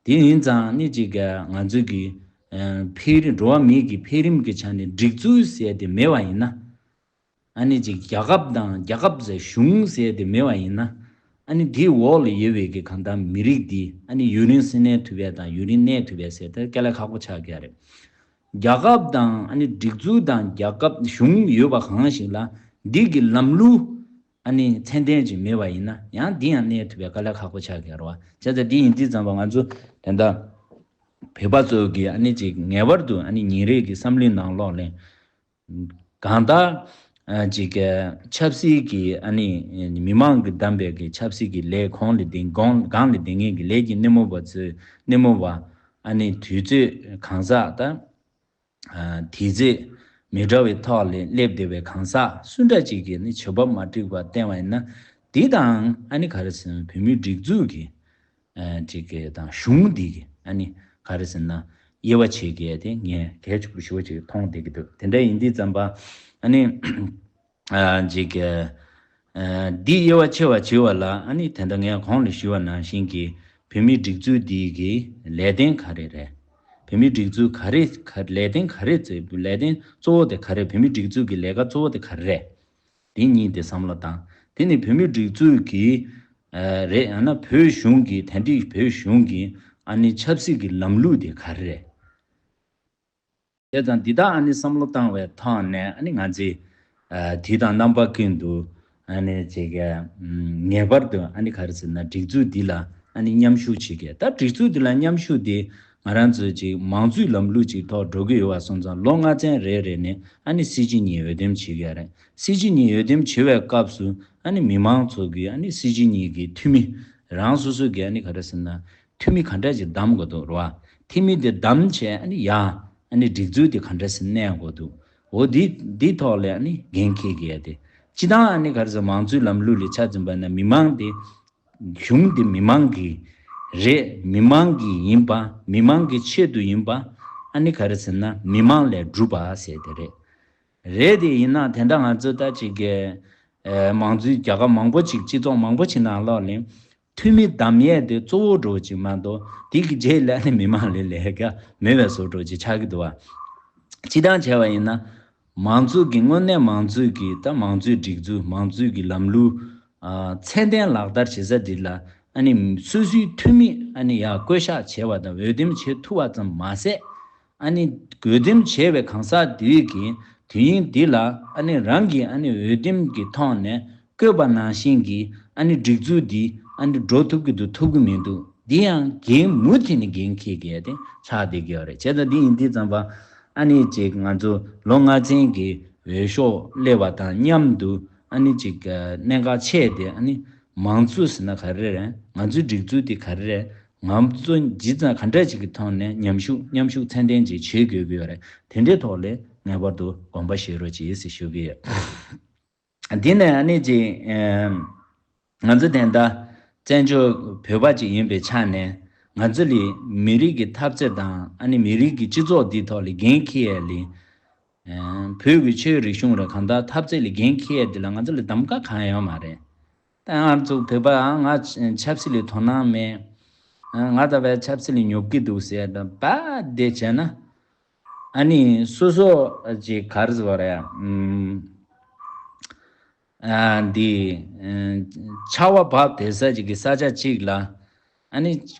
དེ་ཡིན་ཙང་ཨ་ནི་ཅིག་གི་ང་ཚོའི་གི་ཨ་འཕེལ་རིམ། འགྲོ་བ་མིའི་གི་འཕེལ་རིམ་གྱི་ཆ་ནས་སྒྲིག་འཛུགས་ཟེར་དེ་མེད་པ་ཡིན་ན། ཨ་ནི་ཅིག་རྒྱལ་ཁབ་དང་། རྒྱལ་ཁབ་ཟེར་གཞུང་ཟེར་དེ་མེད་པ་ཡིན་ན། ཨ་ནི་དེའི་འོག་ལ་ཡོད་པའི་གི་གང་ལྟར་མི་རིགས་འདི་ཨ་ནི་ཡུན་རིང་སྲིད་གནས་ཐུབ་ཡས་དང་ཡུན་རིང་གནས་ཐུབ་ཡས་ཟེར་དེ་དཀའ་ལས་ཁག་པོ་ཆགས་ཀྱི་ཡོད་རེད། རྒྱལ་ཁབ་དང་ཨ་ནི་སྒྲིག་འཛུགས་དང་རྒྱལ་ཁབ་གཞུང་ཡོད་པ་གང་ཞིག་ལ་འདི་གི་ལམ་ལུགས་ཨ་ནི་ཚད་ལྡན་ཅིག་མེད་པ་ཡིན་ན་ཡང་འདི་ཡང་གནས་ཐུབ་པའི་དཀའ་ལས་ཁག་པོ་ཆགས་ཀྱི་ཡོད་རེད་བ། བྱས་ཙང་འདི་ཡིན་དུས་ཙམ་པ་ང་ཚོ་དེ་འདྲ་བོད་པ་ཚོ་གི་ཨ་ནི་ཅིག་ངེས་པར་དུ་ཨ་ནི་ཉིན་རེ་གི་བསམ་བློའི་ནང་ལོགས་ལ། གང་ལྟར་ཨ་ཅིག་གི་ཆབ་སྲིད་ཀྱི་ཨ་ནི་མི་མང་གིས་བདམས་པའི་གི་ཆབ་སྲིད་ཀྱི་ལས་གོང་ལ་ལྡིང་། གོང་སྒང་ལ་ལྡིང་མཁན་གྱི་ལས་ཀྱི་སྣེ་མོ་བ་ཚོས། སྣེ་མོ་བ་ཨ་ནི་དུས་ཚོད་གང་ཟག་ད་ཨ་དུས་ཚོད་མི་འདྲ་བའི་ཐོག་ལ་སླེབས་བསྡད་པའི་གང་ཟག་སུ་འདྲ་ཅིག་གིས་ནི་བྱེད་བབ་མ་འགྲིག་པ་བསྟན་པ་ཡིན་ན། འདི་དང་ཨ་ནི་ག་རེ་ཟེར་ན་བོད་མིའི་སྒྲིག་འཛུགས་ཀྱི་ཨ་ཅིག་གི་དང་གཞུང་འདི་གི་ཨ་ནི་ག་རེ་ཟེར་ན་དབྱེ་བ་ཕྱེ་གི་ཡ་དེ་ངས་གལ་ཆེན་པོ་ཞེ་པོ་ཅིག་མཐོང་བསྡད་ཀྱི་འདུག། དེ་འདྲ་ཡིན་དུས་ཙམ་པ་ཨ་ནི་ཨ་ཅིག་གི་ཨ་འདི་དབྱེ་བ་ཕྱེ་བ་བྱེད་པ་ལ་ཨ་ནི་དེ་འདྲ་ངས་གོང་ལ་ཞུས་པ་ནང་བཞིན་གྱི་བོད་མིའི་སྒྲིག་འཛུགས་འདི་གི་ལས་དོན་ག་རེ་རེད། བོད་མིའི་སྒྲིག་འཛུགས་ག་རེ་ག་ལས་དོན་ག་རེ་བྱེད། ལས་དོན་གཙོ་བོ་དེ་ག་རེ། བོད་མིའི་སྒྲིག་འཛུགས་ཀྱི་ལས་ཀ་གཙོ་བོ་དེ་ག་རེ་རེད། དེ་གཉིས་དེ་བསམ་བློ་བཏང་། དེ་ནི་བོད་མིའི་སྒྲིག་འཛུགས་ཀྱི་ཨ་རེད། ཡང་ན་བོད་གཞུང་གི་དེ་འདྲའི་བོད་གཞུང་གི་ཨ་ནི་ཆབ་སྲིད་ཀྱི་ལམ་ལུགས་དེ་ག་རེ་རེད། དེ་དང་འདི་དག་ཨ་ནི་བསམ་བློ་བཏང་བའི་ཐོག་ནས་ཨ་ནི་ང་ཚོས་ཨ་དུས་དང་རྣམ་པ་ཀུན་ཏུ་ཨ་ནི་ཅིག་གི་ངེས་པར་དུ་ཨ་ནི་ག་རེ་ཟེར་ན་སྒྲིག་འཛུགས་འདི་ལ་ཨ་ནི་མཉམ་ཞུགས་བྱེད་དགོས། ད་སྒྲིག་འཛུགས་འདི་ལ་མཉམ་ཞུགས་དེ་ང་རང་ཚོས་ཅིག་མང་གཙོའི་ལམ་ལུགས་ཅིག་ཐོག་འགྲོ་གི་ཡོད་པ་སོང་ཙང་ལོ་ལྔ་ཚན་རེ་རེ་ནས་ཨ་ནི་སྲིད་སྤྱི་གཉིས་འོས་འདེམས་བྱེད་དགོས་རེད། སྲིད་སྤྱི་གཉིས་འོས་འདེམས་བྱེད་པའི་སྐབས་སུ་ཨ་ནི་མི་མང་ཚོ་གིས་ཨ་ནི་སྲིད་སྤྱི་གཉིས་ཀྱི་འཐུས་མི་རང་སོ་སོ་གིས་ཨ་ནི་ག་རེ་ཟེར་ན། འཐུས་མི་ག་འདྲ་ཞིག་བདམས་དགོས་འདུག་རེད་བ། འཐུས་མི་དེ་བདམས་བྱས་ཨ་ནི་ཡ་ཨ་ནི་སྒྲིག་འཛུགས་དེ་ག་འདྲ་ཞིག་གནས་དགོས་འདུག་འོ་འདི་འདི་ཐོག་ལ་ཨ་ནི་འགན་འཁྱེར་གྱི་ཡ་དེ། སྤྱི་བཏང་ཨ་ནི་ག་རེ་ཟེར་མང་གཙོའི་ལམ་ལུགས་ལ་ཆ་འཛིན་པ་ན་མི་མང་དེ་གཞུང་དེ་མི་མང་གི་རེད། མི་མང་གི་ཡིན་པ། མི་མང་གི་ཆེད་དུ་ཡིན་པ། ཨ་ནི་ག་རེ་ཟེར་ན་མི་མང་ལས་གྲུབ་པ་ཟེར་དེ་རེད། རེད་དེ་ཡིན་ན་དེ་འདྲ་ང་ཚོ་ད་ཅིག་གི་ཨེ་མང་གཙོའི་རྒྱལ་ཁབ་མང་པོ་ཅིག་སྤྱི་ཚོགས་མང་པོ་ཅིག་ནང་ལོགས་ལ་འཐུས་མི་བདམས་ཡས་དེ་གཙོ་བོ་འདྲ་བོ་ཅིག་མ་གཏོགས་དེ་གི་རྗེས་ལ་ནི་མི་མང་ལས་ལས་ཀ་མེད་པའི་བཟོ་འདྲ་བོ་ཅིག་ཆགས་ཀྱི་འདུག་བ། སྤྱི་བཏང་བྱས་པ་ཡིན་ན་མང་གཙོ་གི་དངོས་གནས་མང་གཙོ་གི་ད་མང་གཙོའི་སྒྲིག་འཛུགས་མང་གཙོའི་གི་ལམ་ལུགས་ཨ་ཚད་ལྡན་ལག་བསྟར་བྱེད་ས་འདི་ལ་ཨ་ནི་སོ་སོའི་འཐུས་མི་ཨ་ནི་ཡར་བསྐོ་གཞག་བྱས་པ་དང་འོས་འདེམས་བྱེད་ཐུབ་པ་ཙམ་མ་ཟད། ཨ་ནི་འོས་འདེམས་བྱས་པའི་གང་ཟག་དེ་གིས་དུས་ཡུན་འདི་ལ་ཨ་ནི་རང་གི་ཨ་ནི་འོས་འདེམས་ཀྱི་ཐོག་ནས་བསྐོས་པ་ནང་བཞིན་གྱི་ཨ་ནི་སྒྲིག་འཛུགས་འདི་ཨ་ནི་འགྲོ་ཐུབ་ཀྱི་འདུག་ཐུབ་ཀྱི་མི་འདུག་འདི་ཡང་འགན་མུ་མཐུད་ནས་འགན་འཁྱེར་དགོས་ཏེ་ཆགས་བསྡད་ཀྱི་ཡོད་རེད། བྱས་ཙང་འདི་ཡིན་དུས་ཙམ་པ་ཨ་ནི་ཅིག་ང་ཚོ་ལོ་ལྔ་ཚན་གྱི་འོས་ཤོག་སླེབས་པ་དང་མཉམ་དུ་ཨ་ནི་ཅིག་གནད་འགག་ཆེ་སྟེ་ཨ་ནི་མང་གཙོ་ཟེར་ན་ག་རེ་རེད། ང་ཚོའི་སྒྲིག་འཛུགས་དེ་ག་རེ་རེད། ང་ཚོ་ཇི་ཙམ་ག་འདྲ་ཅིག་གི་ཐོག་ནས་མཉམ་ཞུགས་མཉམ་ཞུགས་ཚད་ལྡན་ཅིག་བྱེད་དགོས་ཀྱི་ཡོད་རེད། དེ་འདྲའི་ཐོག་ལ་ངེས་པར་དུ་དགོངས་པ་བཞེས་རོགས་གྱིས་ཞེས་ཞུ་གི་ཡོད། འདི་ནས་ཨ་ནི་ཅིག་ཨེམ། ང་ཚོ་དེ་འདྲ་བཙན་བྱོལ་བོད་པ་ཅིག་ཡིན་པའི་ཆ་ནས་ང་ཚོ་ལ་མི་རིགས་ཀྱི་འཐབ་རྩོད་དང་ཨ་ནི་མི་རིགས་ཀྱི་སྤྱི་ཚོགས་འདིའི་ཐོག་ལ་འགན་འཁྱེར་ཡས་ལ། ཨེ་བོད་ཀྱི་ཆོས་རིག་གཞུང་རེད་གང་ལྟར་འཐབ་རྩོད་ལ་འགན་འཁྱེར་ཡས་འདི་ལ་ང་ཚོ་ལ་གདམ་ག་གང་ཡང་ཡོད་མ་རེད། ད་ང་ཚོ་བོད་པ་ང་ཆབ་སྲིད་ལ་དོ་སྣང་མེད། ང་ད་བས་ཆབ་སྲིད་ལ་ཉོབ་ཀྱི་འདུག་ཟེར་ད་བ་དེ་བྱས་ན། ཨ་ནི་སོ་སོ་ཅིག་ག་རེ་ཟེར་བ་རེད་ཡ། ཨ་འདི་ཨ་ཆར་པ་བབས་བསྡད་ས་ཅིག་གི་ས་ཆ་ཅིག་ལ་ཨ་ནི་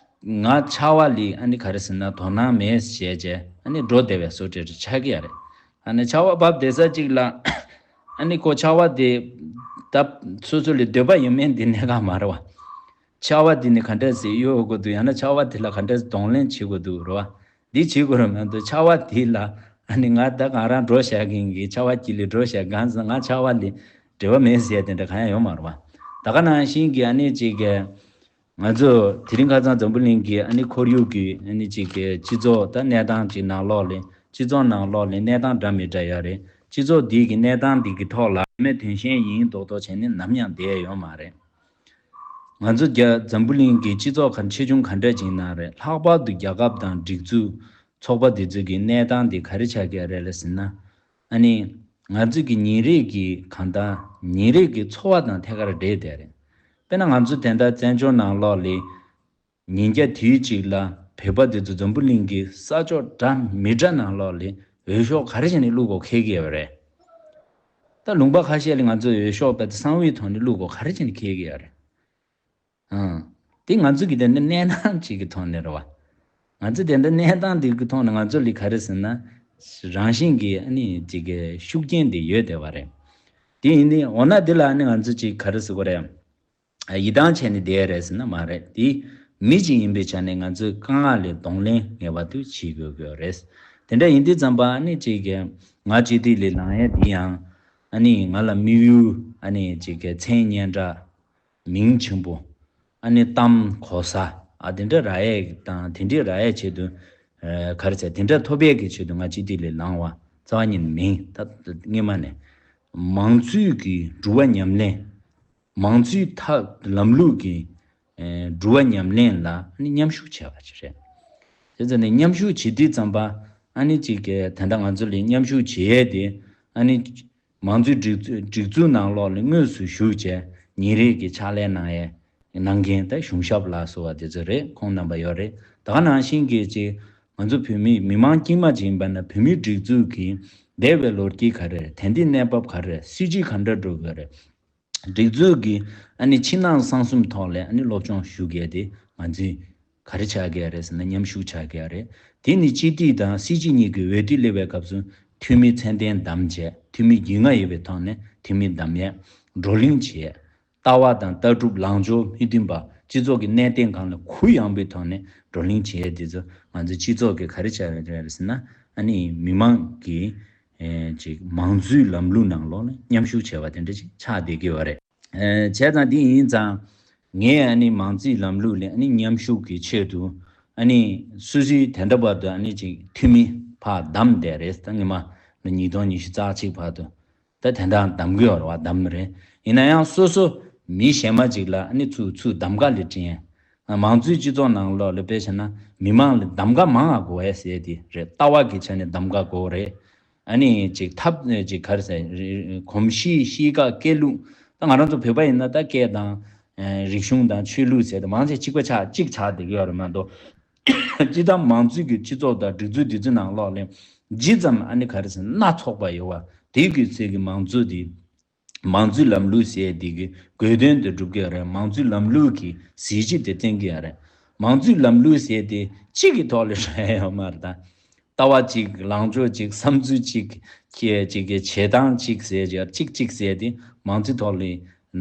ང་ཆར་པ་ལ་ཨ་ནི་ག་རེ་ཟེར་ན་དོ་སྣང་མེད་བྱས་བྱས་ཨ་ནི་འགྲོ་བསྡད་པའི་བཟོ་འདྲ་ཆགས་ཀྱི་ཡོད་རེད། ཨ་ནི་ཆར་པ་བབས་བསྡད་ས་ཅིག་ལ་ཨ་ནི་ཁོ་ཆར་པ་དེ་ད་སོ་སོ་ལ་འདོད་པ་ཡོད་མེད་འདི་གནད་འགག་མ་རེད་བ། ཆར་པ་འདི་ནི་ག་འདྲ་ཞིག་གཡོལ་དགོས་འདུག་ཡང་ན་ཆར་པ་དེ་ལ་ག་འདྲ་ཞིག་གདོང་ལེན་བྱེད་དགོས་འདུག་རེད་བ། འདི་བྱེད་དགོས་རེད་མ་གཏོགས་ཆར་པ་དེ་ལ་ཨ་ནི་ང་ད་གང་རང་འགྲོ་བཞག་གིན་གི་ཆར་པ་དཀྱིལ་ལ་འགྲོ་བཞག་གང་ཟེར་ང་ཆར་པ་ལ་འབྲེལ་བ་མེད་ཟེར་དེ་འདྲ་གང་ཡང་ཡོད་མ་རེད་བ། ད་ག་ནང་བཞིན་གི་ཨ་ནི་ཅིག་གི་ང་ཚོ་དེ་རིང་ཁ་སང་འཛམ་བུ་གླིང་གི་ཨ་ནི་ཁོར་ཡུག་གི་ཨ་ནི་ཅིག་གི་སྤྱི་ཚོགས་ད་གནས་སྟངས་ཅིག་ནང་ལོགས་ལ་སྤྱི་ཚོགས་ནང་ལོགས་ལ་གནས་སྟངས་འདྲ་མི་འདྲ་ཡོད་རེད། སྤྱི་ཚོགས་འདི་གི་གནས་སྟངས་འདི་གི་ཐོག་ལ་མི་དོན་གཞན་ཡིན་མདོག་མདོག་བྱས་ནས་ནམ་ཡང་བསྡད་ཡོད་མ་རེད། ང་ཚོ་རྒྱ་འཛམ་བུ་གླིང་གི་སྤྱི་ཚོགས་ག་ཆེ་ཆུང་ག་འདྲ་ཅིག་ནང་རེད། ལྷག་པར་དུ་རྒྱལ་ཁབ་དང་སྒྲིག་འཛུགས་ཚོགས་པ་འདི་ཚོ་གི་གནས་སྟངས་འདི་ག་རེ་ཆགས་ཀྱི་རེད་ལ་ཟེར་ན། ཨ་ནི་ང་ཚོ་གི་ཉིན་རེ་གི་གང་ལྟར་ཉིན་རེ་གི་འཚོ་བ་དང་ཐད་ཀར་འབྲེལ་བསྡད་རེད། དཔེར་ན་ང་ཚོ་དེ་འདྲ་བཙན་བྱོལ་ནང་ལོགས་ལ་ཉིན་རྒྱ་དུས་གཅིག་ལ་བོད་པ་འདི་ཚོ་འཛམ་བུ་གླིང་གི་ས་ཕྱོགས་འདྲ་མི་འདྲ་ནང་ལོགས་ལ་འོས་ཤོག་ག་རེ་བྱས་ནས་བླུག་དགོས་འཁེལ་གྱི་ཡོད་རེད། ད་ལུང་པ་ཁ་ཤས་ལ་ང་ཚོ་འོས་ཤོག་དཔེ་གསང་བའི་ཐོག་ནས་བླུག་དགོས་ག་རེ་བྱས་ནས་འཁེལ་གྱི་ཡོད་རེད། ཨང་། དེ་ང་ཚོ་གི་དེ་འདྲ་གནས་སྟངས་ཅིག་གི་ཐོག་ནས་རེད་བ། ང་ཚོ་དེ་འདྲ་གནས་སྟངས་དེ་གི་ཐོག་ནས་ང་ཚོ་ལ་ག་རེ་ཟེར་ན། རང་བཞིན་གྱི་ཨ་ནི་ཅིག་གི་ཤུགས་རྐྱེན་དེ་ཡོད་བསྡད་པ་རེད། དེ་ཡིན་དུས་འོ་ན་དེ་ལ་ཨ་ནི་ང་ཚོ་ཅིག་ག་རེ་ཟེར་དགོས་རེད། ཡིད་ཐང་ཆད་ནས་བསྡད་རེད་ཟེར་ན་མ་རེད། དེ་མི་གཅིག་ཡིན་པའི་ཆ་ནས་ང་ཚོས་དཀའ་ངལ་ལ་གདོང་ལེན་ངེས་པར་དུ་བྱེད་དགོས་ཀྱི་ཡོད་རེད། དེ་འདྲ་ཡིན་དུས་ཙམ་པ་ཨ་ནི་ཅིག་གི་ང་སྤྱི་འཐུས་ལ་ལངས་ཡས་དེ་ཡང་ཨ་ནི་ང་ལ་དམིགས་ཡུལ་ཨ་ནི་ཅིག་གི་མཚན་སྙན་གྲགས། མིང་ཆེན་པོ། ཨ་ནི་གཏམ་གོ་ས། ཨ་དེ་འདྲ་རག་ཡས་དང་དེ་འདྲའི་རག་ཡས་ཆེད་དུ། ཨ་ག་རེ་ཟེར་དེ་འདྲ་ཐོབ་ཡས་ཀྱི་ཆེད་དུ་ང་སྤྱི་འཐུས་ལ་ལངས་པ་རྩ་བ་ཉིད་ནས་མིན། ད་སྔོན་མ་ནས་མང་གཙོའི་གི་འགྲོ་བ་ཉམས་ལེན། མང་གཙོའི་ཐབས་ལམ་ལུགས་ཀྱི་ཨ་འགྲོ་བ་ཉམས་ལེན་ལ་ཨ་ནི་མཉམ་ཞུགས་བྱས་པ་ཅིག་རེད། དེ་ཚོ་ནས་མཉམ་ཞུགས་བྱེད་དུས་ཙམ་པ་ཨ་ནི་ཅིག་གི་དེ་འདྲ་ང་ཚོ་ལ་མཉམ་ཞུགས་བྱེད་ཡས་དེ་ཨ་ནི། མང་གཙོའི་སྒྲིག་འཛུགས་སྒྲིག་འཛུགས་ནང་ལོགས་ལ་དངོས་སུ་ཞུགས་བྱས་ཉིན་རེ་གི་ཕྱག་ལས་གནང་ཡས་གནང་མཁན་ད་གཞུང་ཞབས་ལ་སོགས་པ་དེ་ཚོ་རེད། ཁོང་རྣམ་པ་ཡོད་རེད། ད་ག་ནང་བཞིན་གྱི་ཅིག་ང་ཚོ་བོད་མི་མི་མང་དཀྱུས་མ་ཅིག་ཡིན་པ་ན་བོད་མིའི་སྒྲིག་འཛུགས་ཀྱི་ འདས་པའི་ལོ་རྒྱུས་ག་རེ་རེད། དེང་དུས་གནས་བབ་ག་རེ་རེད། སྲིད་ཇུས་ག་འདྲ་འགྲོ་གི་རེད། སྒྲིག་འཛུགས་ཀྱི་ཨ་ནི་ཕྱི་ནང་གསང་གསུམ་ཐོག་ལ་ཨ་ནི་སློབ་སྦྱོང་ཞུ་མཁན་དེ་ང་ཚོས་ག་རེ་ཆགས་ཀྱི་རེད་ཟེར་ན། མཉམ་ཞུགས་ཆགས་ཀྱི་རེད། དེ་ནི་སྤྱི་འཐུས་དང་སྲིད་སྤྱི་གཉིས་ཀྱི་འོས་བསྡུ་སླེབས་པའི་སྐབས་སུ་འཐུས་མི་ཚད་ལྡན་བདམས་བྱས། འཐུས་མི་རྒྱུས་མངའ་ཡོད་པའི་ཐོག་ནས་འཐུས་མི་བདམས་ཡས། བགྲོ་གླེང་བྱས། ལྟ་བ་དང་ལྟ་གྲུབ་ལངས་ཕྱོགས་མི་མཐུན་པ། སྤྱི་ཚོགས་ཀྱི་གནས་སྟངས་སྒང་ལ་གུ་ཡངས་པའི་ཐོག་ནས་བགྲོ་གླེང་བྱས་ཡས་དེ་ཚོ་ང་ཚོ་སྤྱི་ཚོགས་ཀྱི་ག་རེ་ཆགས་ཀྱི་རེད་ཟེར་ན། ཨ་ནི་མི་མང་གི་ཨེ་ཅིག་མང་གཙོའི་ལམ་ལུགས་ནང་ལོགས་ལ་མཉམ་ཞུགས་བྱས་པ་དེ་འདྲ་ཅིག་ཆགས་བསྡད་ཀྱི་ཡོད་རེད། ཨེ་བྱས་ཙང་དེ་ཡིན་ཙང་ངས་ཨ་ནི་མང་གཙོའི་ལམ་ལུགས་ལ་ཨ་ནི་མཉམ་ཞུགས་ཀྱི་ཆེད་དུ་ཨ་ནི་སོ་སོའི་དེ་འདྲ་བར་དུ་ཨ་ནི་ཅིག་འཐུས་མི་ཕར་བདམས་བསྡད་རེད། ད་སྔོན་མ་ལོ་ཉིས་སྟོང་ཉི་ཤུ་རྩ་གཅིག་བར་དུ་ད་དེ་འདྲ་བདམས་ཀྱི་ཡོད་རེད་བ། བདམས་རེད། ཡིན་ན་ཡང་སོ་སོ་མི་གཞན་མ་ཅིག་ལ་ཨ་ནི་ཚུར་ཚུར་གདམ་ག་ལ་སྤྲད་ཡས། མང་གཙོའི་སྤྱི་ཚོགས་ནང་ལོགས་ལ་དཔེ་བྱས་ན་མི་མང་ལ་གདམ་ག་མང་ང་དགོས་ཡས་ཟེར་དེ་རེད། ལྟ་བ་གི་ཆ་ནས་གདམ་ག་དགོས་རེད། ཨ་ནི་ཅིག་ཐབས་ཅིག་ག་རེ་ཟེར། གོམས་གཤིས། གཤིས་ཀ། སྐད་ལུགས། ད་ང་རང་ཚོ་བོད་པ་ཡིན་ན་ད་སྐད་དང་། ཨ། རིག་གཞུང་དང་ཆོས་ལུགས་ཟེར་དེ་མང་ཆེ་གཅིག་པ་ཆགས་གཅིག་ཆགས་བསྡད་ཀྱི་ཡོད་རེད་མ་གཏོགས། སྤྱིར་བཏང་མང་གཙོའི་གི་སྤྱི་ཚོགས་དང་སྒྲིག་འཛུགས་འདི་ཚོའི་ནང་ལོགས་ལ་ཇི་ཙམ་ཨ་ནི་ག་རེ་ཟེར་སྣ་ཚོགས་པ་ཡོད་པ་དེ་གི་ཚད་ཀྱི་མང་གཙོ་དེ། མང་གཙོའི་ལམ་ལུགས་ཟེར་དེ་གི་དགོས་དོན་དེ་སྒྲུབ་ཀྱི་ཡོད་རེད། མང་གཙོའི་ལམ་ལུགས་ཀྱི་གཟི་བརྗིད་དེ་བསྟན་གྱི་ཡོད་རེད། མང་གཙོའི་ལམ་ལུགས་ཟེར་དེ་གཅིག་གི་ཐོག་ལ་རག་ཡོད་མ་རེད་ད། ལྟ་བ་གཅིག་ལངས་ཕྱོགས་གཅིག་བསམ་ཚུལ་གཅིག་ཁྱེད་གཅིག་གི་བྱེད་སྟངས་གཅིག་ཟེར་གྱི་གཅིག་གཅིག་ཟེར་དེ་མང་གཙོའི་ཐོག་ལ་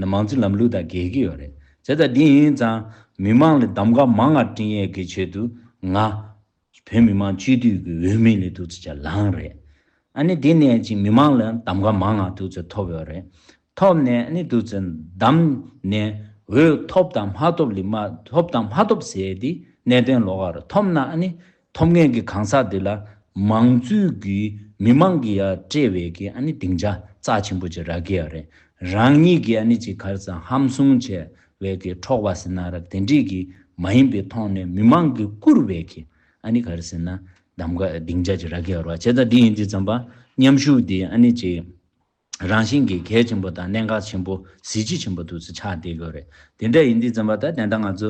མང་གཙོའི་ལམ་ལུགས་དང་འགལ་གྱི་ཡོད་རེད། བྱས་ཙང་འདི་ཡིན་ཙང་མི་མང་ལ་གདམ་ག་མང་ང་སྤྲད་ཡས་ཀྱི་ཆེད་དུ་ང་བོད་མི་མང་སྤྱི་འཐུས་ཀྱི་འོས་མི་ལ་ཐུག་ཚེ་ལངས་རེད། ཨ་ནི་དེ་ནས་ཅིག་མི་མང་ལ་གདམ་ག་མང་ང་ཐུག་ཚེ་ཐོབ་ཡོད་རེད། ཐོབ་ནས་ཨ་ནི་ཐུག་ཚེ་བདམས་ནས་འོས་ཐོབ་དང་མ་ཐོབ་ལ་མ་ཐོབ་དང་མ་ཐོབ་ཟེར་དེ་གནད་དོན་ལོགས་ཀ་རེད། ཐོབ་ན་ཨ་ནི་ཐོབ་མཁན་གྱི་གང་ཟག་དེ་ལ་མང་གཙོའི་གི་མི་མང་གི་ཡ་སྤྲད་པའི་གི་ཨ་ནི་སྡིངས་ཆ་རྩ་ཆེན་པོ་ཅིག་རག་གི་ཡོད་རེད། རང་ཉིད་ཀྱི་ཨ་ནི་ཅིག་ག་རེ་ཟེར་ཧམ་བཟུང་བྱས་པའི་གི་འཕྲོག་པ་ཟེར་ན་ར་དེ་འདྲས་ཀྱི་མ་ཡིན་པའི་ཐོག་ནས་མི་མང་གིས་བཀུར་བའི་གི་ཨ་ནི་ག་རེ་ཟེར་ན་གདམ་ག་སྡིངས་ཆ་ཅིག་རག་གི་ཡོད་རེད་བ། བྱས་ཙང་འདི་ཡིན་དུས་ཙམ་པ་མཉམ་ཞུགས་འདི་ཨ་ནི་ཅིག་རང་བཞིན་གྱིས་གལ་ཆེན་པོ་དང་གནད་འགག་ཆེན་པོ་གཟི་བརྗིད་ཆེན་པོ་འདུག་སེ་ཆགས་བསྡད་ཀྱི་ཡོད་རེད། དེ་འདྲ་ཡིན་དུས་ཙམ་པ་ད་དེ་འདྲ་ང་ཚོ་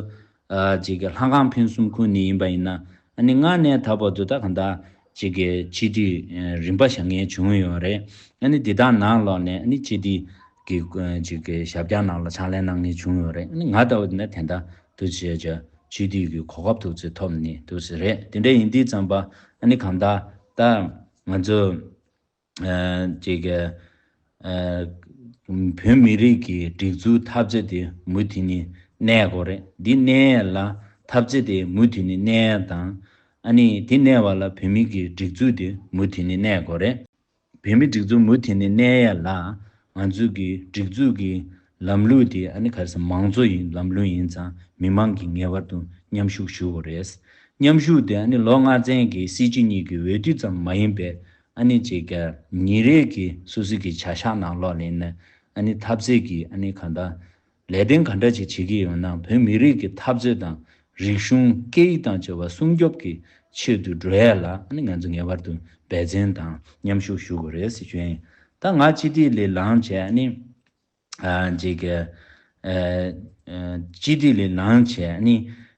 ཨ་ཅིག་གི་ལྷ་ཁང་ཕུན་སུམ་ཁུག་ནས་ཡིན་པ་ཡིན་ན་ཨ་ནི་སྔར་ནས་ད་བར་དུ་ད་གང་ལྟར་ཅིག་གི་སྤྱི་འཐུས་རིམ་པ་བཞག་མཁན་བྱུང་ཡོད་རེད། ཨ་ནི་འདི་དག་ནང་ལོགས་ནས་ཨ་ནི་སྤྱི་འཐུས་ཀྱི་ཅིག་གི་ཞབས་བཀྱག་ནང་ལ་ཕྱག་ལས་གནང་མཁན་བྱུང་ཡོད་རེད། ཨ་ནི་ང་ལྟ་བུ་འདི་ན་དེ་འདྲ་དུ་བྱས་བྱས་སྤྱི་འཐུས་ཀྱི་གོ་སྐབས་ཐུག་ཚེ་ཐོབ་ནས་འདུག་སེ་རེད། དེ་འདྲ་ཡིན་དུས་ཙམ་པ་ཨ་ནི་གང་ལྟར་ད་ང་ཚོ་ཨ་ཅིག་གི་ཨ་བོད་མི་རིགས་ཀྱི་སྒྲིག་འཛུགས་འཐབ་རྩོད་དེ་མུ་མཐུད་ནས་གནས་དགོས་རེད། འདི་གནས་ཡས་ལ་འཐབ་རྩོད་དེ་མུ་མཐུད་ནས་གནས་ཡས་དང་། ཨ་ནི་དེ་གནས་པ་ལ་བོད་མི་གི་སྒྲིག་འཛུགས་དེ་མུ་མཐུད་ནས་གནས་དགོས་རེད། བོད་མི་སྒྲིག་འཛུགས་མུ་མཐུད་ནས་གནས་ཡས་ལ་ང་ཚོ་གི་སྒྲིག་འཛུགས་ཀྱི་ལམ་ལུགས་དེ་ཨ་ནི་ག་རེ་ཟེར་མང་གཙོ་ཡིན་ལམ་ལུགས་ཡིན་ཙང་མི་མང་གིས་ངེས་པར་དུ་མཉམ་ཞུགས་ཞུ་དགོས་རེད། མཉམ་ཞུགས་དེ་ཨ་ནི་ལོ་ལྔ་ཚན་གྱི་སྲིད་སྤྱི་གཉིས་ཀྱི་འོས་བསྡུ་ཙམ་མ་ཡིན་པའི་ཨ་ནི་ཅིག་གི་ཉིན་རེ་གི་སོ་སོ་གི་བྱ་གཞག་ནང་ལོགས་ལ་ཡིན་ན་ཨ་ནི་འཐབ་རྩོད་ཀྱི་ཨ་ནི་གང་ལྟར་ལས་དོན་ག་འདྲ་ཅིག་བྱེད་ཀྱི་ཡོད་ན་བོད་མི་རིགས་ཀྱི་འཐབ་རྩོད་དང་རིག་གཞུང་སྐད་ཡིག་དང་བཅས་པ་སྲུང་སྐྱོབ་ཀྱི་ཆེད་དུ་འགྲོ་ཡ་ལ་ཨ་ནི་ང་ཚོ་ངེས་པར་དུ་འབད་བརྩོན་དང་མཉམ་ཞུགས་ཞུ་དགོས་རེད་ཟེར་ཞུ་ཡིན། ད་ང་སྤྱི་འཐུས་ལས་ལངས་བྱས་ཨ་ནི་ཨ་ཅིག་གི་ཨ་ཨ་སྤྱི་འཐུས་ལས་ལངས་བྱས་ཨ་ནི་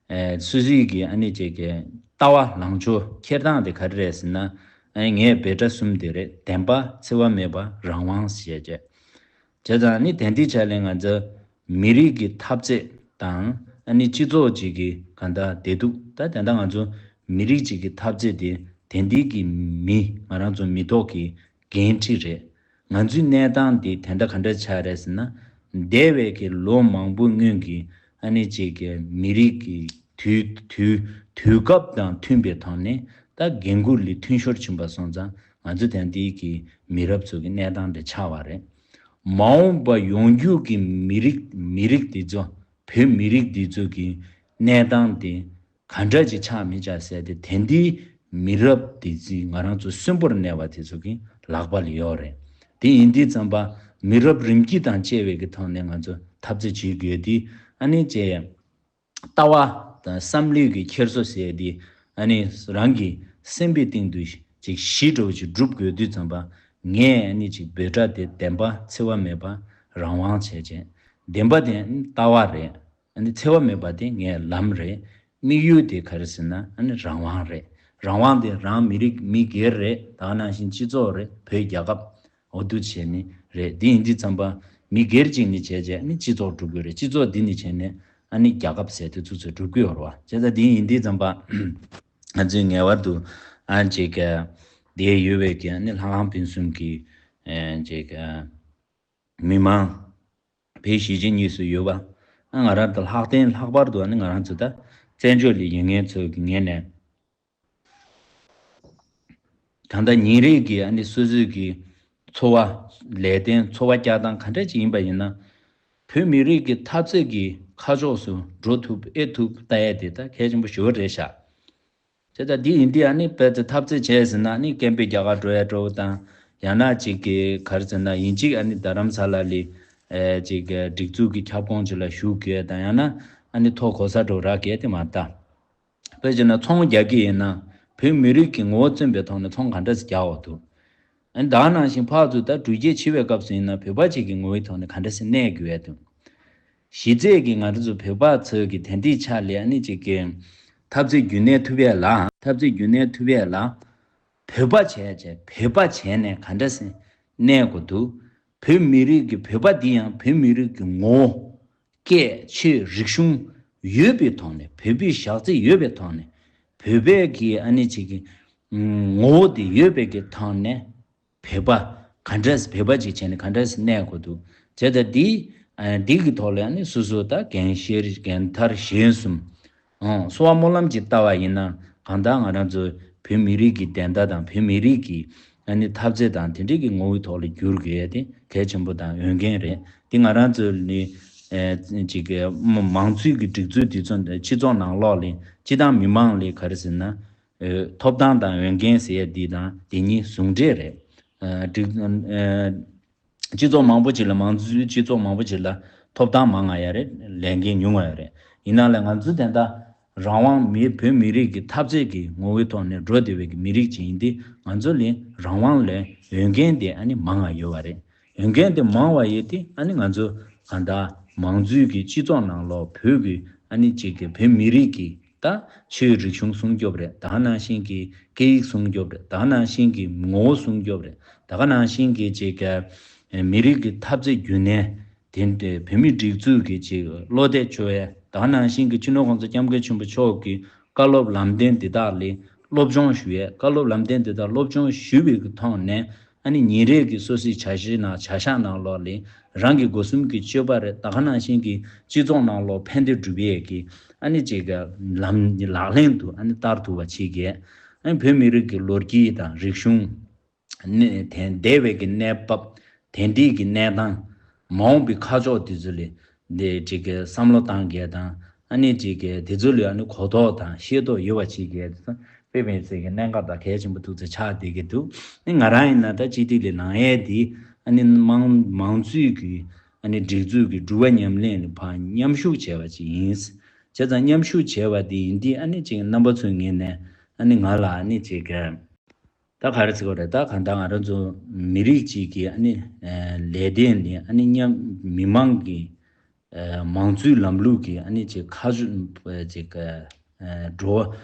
ཨ་སོ་སོའི་གི་ཨ་ནི་ཅིག་གི་ལྟ་བ་ལངས་ཕྱོགས་འཁྱེར་སྟངས་དེ་ག་རེ་རེད་ཟེར་ན། ཨ་ནི་ངས་འབོད་སྒྲ་གསུམ་དེ་རེད། བདེན་པ། འཚེ་བ་མེད་པ། རང་དབང་ཞེས་བྱས། བྱས་ཙང་ནི་དེང་དུས་ཆ་ལས་ང་ཚོ་མི་རིགས་ཀྱི་འཐབ་རྩོད་དང་ཨ་ནི་སྤྱི་ཚོགས་གཅིག་གི་གང་ལྟར་བདེ་སྡུག་ད་དེ་འདྲ་ང་ཚོ་མི་རིགས་གཅིག་གི་འཐབ་རྩོད་དེ་དེང་དུས་ཀྱི་མི་ང་རང་ཚོ་མི་ཐོག་གི་འགན་འཁྲི་རེད། ང་ཚོའི་གནས་སྟངས་འདི་དེ་འདྲ་ག་འདྲ་ཆགས་རེད་ཟེར་ན། འདས་པའི་གི་ལོ་མང་པོ་སྔོན་གྱི་ཨ་ནི་གཅིག་གི་མི་རིགས་ཀྱི་དུས་དུས་དུས་སྐབས་དང་མཐུན་པའི་ཐོག་ནས་ད་འགན་འཁུར་ལས་མཐུན་ཤོར་ཕྱིན་པ་སོང་ཙང་ང་ཚོ་དེང་དུས་ཀྱི་མི་རབས་ཚོ་གི་གནས་སྟངས་དེ་ཆགས་པ་རེད། མ་འོངས་པ་ཡོང་རྒྱུ་གི་མི་རིགས་མི་རིགས་འདི་ཚོ་བོད་མི་རིགས་འདི་ཚོ་གི་གནས་སྟངས་དེ་ག་འདྲ་ཅིག་ཆགས་མི་ཆགས་ཟེར་དེ་དེང་དུས་མི་རབས་འདི་ཚོས་ང་རང་ཚོ་གསོན་པོར་གནས་པ་དེ་ཚོ་གི་ལག་པ་ལ་ཡོད་རེད། དེ་ཡིན་དུས་ཙམ་པ་མི་རབས་རིམ་གྱིས་དང་བཅས་པའི་གི་ཐོག་ནས་ང་ཚོ་འཐབ་རྩོད་བྱེད་དགོས་དེ་ཨ་ནི་ཅེ། ལྟ་བ་དང་བསམ་བློའི་གི་འཁྱེར་སོ་ཟེར་དེ་ཨ་ནི་རང་གི་སེམས་པའི་སྟེང་དུ་ཅིག་གཞི་འདྲ་བོ་ཅིག་སྒྲུབ་དགོས་དུས་ཙམ་པ་ངས་ཨ་ནི་ཅིག་འབོད་སྒྲ་དེ་བདེན་པ་འཚེ་བ་མེད་པ་རང་དབང་བྱས་བྱས། བདེན་པ་དེ་ཨ་ནི་ལྟ་བ་རེད། ཨ་ནི་འཚེ་བ་མེད་པ་དེ་ངའི་ལམ་རེད། དམིགས་ཡུལ་དེ་ག་རེ་ཟེར་ན་ཨ་ནི་རང་དབང་རེད། རང་དབང་དེ་རང་མི་རིགས་མི་སྒེར་རེད། ད་ག་ནང་བཞིན་སྤྱི་ཚོགས་རེད། བོད་རྒྱལ་ཁབ་འོ་འདུག་བྱས་ནི་རེད། འདི་ཡིན་དུས་ཙམ་པ་མི་སྒེར་གཅིག་ནི་བྱས་བྱས་ནི་སྤྱི་ཚོགས་འགྲོ་དགོས་རེད། སྤྱི་ཚོགས་འདི་ནི་བྱས་ནས་ཨ་ནི་རྒྱལ་ཁབ་ཟེར་དེ་ཚོ་ཚོ་འགྲོ་དགོས་རེད་བ། བྱས་ཙང་འདི་ཡིན་དུས་ཙམ་པ་ང་ཚོས་ངེས་པར་དུ་ཨ་ཅིག་ག་དེ་ཡོད་པའི་གི་ཨ་ནི་ལྷ་ཁང་ཕུན་སུམ་གྱི་ཨ་ཅིག་ག་མི་མང་བོད་གཞིས་བྱེས་གཉིས་སུ་ཡོད་པ། ཨ་ང་རང་དང་ལྷག་བསྟན་ལྷག་པར་དུ་ཨ་ནི་ང་རང་ཚོ་ད་བཙན་བྱོལ་ལ་ཡོད་མཁན་ཚོ་གི་ངོས་ནས། ད་ལྟ་ཉིན་རེ་གི་ཨ་ནི་སོ་སོའི་གི་འཚོ་བ་ལས་དོན་འཚོ་བ་སྐྱེལ་སྟངས་ག་འདྲ་ཅིག་ཡིན་པ་ཡིན་ན། བོད་མི་རིགས་ཀྱི་འཐབ་རྩོད་ཀྱི་ཁ་ཕྱོགས་སུ་འགྲོ་ཐུབ་ཨེ་ཐུབ་ལྟ་ཡ་དེ་ད་གལ་ཆེན་པོ་ཞེ་པོ་རེད་ཤག་དེ་ལྟ་འདི་ཡིན་དུས་ཨ་ནི་དཔེ་ཚེ་འཐབ་རྩོད་བྱས་ཟིན་ན་ཨ་ནི་སྐད་འབོད་རྒྱག་ག་འགྲོ་ཡ་འགྲོ་བ་དང་། ཡང་ན་ཅིག་གི་ག་རེ་ཟེར་ན་ཡིན་གཅིག་ཨ་ནི་རྡ་རམ་ས་ལ་ལི་ཨེ་ཅིག་གི་སྒྲིག་འཛུགས་ཀྱི་ཁྱབ་ཁོངས་ཅིག་ལ་ཞུགས་དགོས་དང་། ཡང་ན་ཨ་ནི་ཐོ་གོ་ས་འགྲོ་རག་གས་དེ་མ་ལྟ། དཔེ་བྱས་ན་ཚོང་རྒྱག་གི་ཡིན་ན་བོད་མི་རིགས་ཀྱི་ངོ་བོ་བརྩོན་པའི་ཐོག་ནས་ཚོང་ག་འདྲ་ཞིག་རྒྱག་འོ་འདུག་ཨ་ནི་ད་ག་ནང་བཞིན་ཕར་ཚུར་ད་འགྲུལ་སྐྱེལ་བྱེད་པའི་སྐབས་སུ་ཡིན་ན་བོད་པ་ཅིག་གི་ངོ་བོའི་ཐོག་ནས་ག་འདྲ་ཞིག་གནས་དགོས་ཡ་འདུག་གཞི་རྩའི་གི་ང་རང་ཚོ་བོད་པ་ཚོས་གི་དེ་འདྲའི་ཆ་ལས་ཨ་ནི་ཅིག་གི་འཐབ་རྩོད་རྒྱུན་གནས་ཐུབ་ཡས་ལ། འཐབ་རྩོད་རྒྱུན་གནས་ཐུབ་ཡས་ལ་བོད་པ་བྱས་བྱས་བོད་པ་བྱས་ནས་ག་འདྲ་སེ་གནས་དགོས་འདུག་བོད་མི་རིགས་ཀྱི་བོད་པ་འདི་ཡང་བོད་མི་རིགས་ཀྱི་ངོ་བོ། སྐད་ཆོས་རིག་གཞུང་ཡོད་པའི་ཐོག་ནས། བོད་པའི་ཞག་རྩི་ཡོད་པའི་ཐོག་ནས། བོད་པའི་གི་ཨ་ནི་ཅིག་གི་ངོ་བོ་དེ་ཡོད་པའི་གི་ཐོག་ནས། བོད་པ་ག་འདྲས་བོད་པ་ཅིག་བྱས་ནས་ག་འདྲས་གནས་དགོས་འདུག་བྱས་ཙང་འདི་ཨ་འདི་གི་ཐོག་ལ་ཨ་ནི་སོ་སོ་ད་འགན་བཞེས་འགན་ཐར་གཞན་གསུམ། ཨང་། གསོལ་བ་སྨོན་ལམ་ཅིག་བཏབ་པ་ཡིན་ན་གང་ལྟར་ང་རང་ཚོ་བོད་མི་རིགས་ཀྱི་བདེན་མཐའ་དང་བོད་མི་རིགས་ཀྱི་ཨ་ནི་འཐབ་རྩོད་དང་དེ་འདྲའི་གི་ངོ་བོའི་ཐོག་ལ་བསྒྱུར་དགོས་ཡ་དེ་གལ་ཆེན་པོ་དང་འོས་འགན་རེད། འདི་ང་རང་ཚོ་ནི་ཨེ་ཅིག་གི་མ་མང་གཙོའི་གི་སྒྲིག་འཛུགས་དེ་ཚོ་སྤྱི་ཚོགས་ནང་ལོགས་ལ་སྤྱི་བཏང་མི་མང་ལ་ག་རེ་ཟེར་ན། ཨེ་ཐོབ་ཐང་དང་འོས་འགན་ཟེར་ཡ་འདི་དང་དེ་གཉིས་ཟུང་འབྲེལ་རེད། ཨེ་སྒྲིག་ཨེ་སྤྱི་ཚོགས་མང་པོ་ཅིག་ལ་མང་གཙོའི་སྤྱི་ཚོགས་མང་པོ་ཅིག་ལ་ཐོབ་ཐང་མང་ང་ཡ་རེད། ལས་འགན་ཉུང་ང་ཡ་རེད། ཡིན་ནའང་ལས་ང་ཚོ་དེ་འདྲ་རང་དབང་མི་བོད་མི་རིགས་ཀྱི་འཐབ་རྩོད་ཀྱི་ངོ་བོའི་ཐོག་ནས་འགྲོ་བསྡད་པའི་གི་མི་རིགས་ཅིག་ཡིན་དུས་ང་ཚོ་ལ་རང་དབང་ལས་འོས་འགན་དེ་ཨ་ནི་མང་ང་ཡོད་པ་རེད། འོས་འགན་དེ་མང་བ་ཡོད་དུས་ཨ་ནི་ང་ཚོ་གང་ལྟར་མང་གཙོའི་གི་སྤྱི་ཚོགས་ནང་ལོགས་བོད་ཀྱི་ཨ་ནི་གཅིག་གི་བོད་མི་རིགས་ཀྱི་ད་ཆོས་རིག་གཞུང་སྲུང་སྐྱོབ་རེད། ད་ག་ནང་བཞིན་གྱི་སྐད་ཡིག་སྲུང་སྐྱོབ་རེད། ད་ག་ནང་བཞིན་གྱི་ངོ་བོ་སྲུང་སྐྱོབ་རེད། ད་ག་ནང་བཞིན་གྱི་གཅིག་གི་མི་རིགས་ཀྱི་འཐབ་རྩོད་རྒྱུན་གནས་དེ་འདྲའི་བོད་མིའི་སྒྲིག་འཛུགས་ཀྱི་གཅིག་བློ་གཏད་བཅོལ་ཡས། ད་ག་ནང་བཞིན་གྱི་སྤྱི་ནོར་གོང་ས་སྐྱབས་མགོན་ཆེན་པོ་མཆོག་གི་བཀའ་སློབ་ལམ་སྟོན་འདི་དག་ལ་སློབ་སྦྱོང་ཞུ་ཡས། བཀའ་སློབ་ལམ་སྟོན་འདི་དག་སློབ་སྦྱོང་ཞུས་པའི་གི་ཐོག་ནས་ཨ་ནི་ཉིན་རེ་གི་སོ་སོའི་བྱ་གཞི་ནང་བྱ་གཞག་ནང་ལོགས་ལ་རང་གི་སྒོ་གསུམ་གྱི་སྤྱོད་པ་རེད། ད་ག་ནང་བཞིན་གྱི་སྤྱི་ཚོགས་ནང་ལོགས་ཕན་བདེ་སྒྲུབ་ཡས་ཀྱི་ཨ་ནི་གཅིག་གི་ལམ་ལག་ལེན་དུ་ཨ་ནི་བསྟར་ཐུབ་པ་བྱེད་དགོས། ཨ་ནི་བོད་མི་རིགས་ཀྱི་ལོ་རྒྱུས་དང་རིག་གཞུང་། གནས་དེ་འདས་པའི་གི་གནས་བབ། དེ་འདྲའི་གི་གནས་སྟངས། མ་འོངས་པའི་ཁ་ཕྱོགས་དེ་ཚོ་ལ་འདི་གཅིག་གི་བསམ་བློ་བཏང་གི་དང་ཨ་ནི་གཅིག་གི་དེ་ཚོ་ལ་ཨ་ནི་གོ་རྟོགས་དང་ཤེས་རྟོགས་ཡོད་པ་བྱེད་གི་དེ་ཚོ་དཔེ་མི་སྲིད་གི་གནད་འགག་དང་གལ་ཆེན་པོ་ཐུག་ཚེ་ཆགས་བསྡད་ཀྱི་འདུག་ཨ་ནི་ང་རང་ཡིན་ན་ད་སྤྱི་འཐུས་ལ་ལངས་ཡས་འདི་ཨ་ནི་མང་མང་གཙོའི་གི་ཨ་ནི་སྒྲིག་འཛུགས་ཀྱི་སྒྲུབ་པ་ཉམས་ལེན་ལ་ཕར་མཉམ་ཞུགས་བྱས་པ་ཅིག་ཡིན། བྱས་ཙང་མཉམ་ཞུགས་བྱས་པ་འདི་ཡིན་དུས་ཨ་ནི་གཅིག་རྣམ་པ་ཚོའི་ངོས་ནས་ཨ་ནི་ང་ལ་ཨ་ནི་གཅིག་གི་ད་ག་རེ་ཟེར་དགོས་རེད། ད་གང་ལྟར་ང་རང་ཚོ་མི་རིགས་གཅིག་གི་ཨ་ནི་ལས་དོན་ནི་ཨ་ནི་མཉམ་མི་མང་གི་མང་གཙོའི་ལམ་ལུགས་ཀྱི་ཨ་ནི་ཅིག་ཁ་ཅིག་འགྲོ་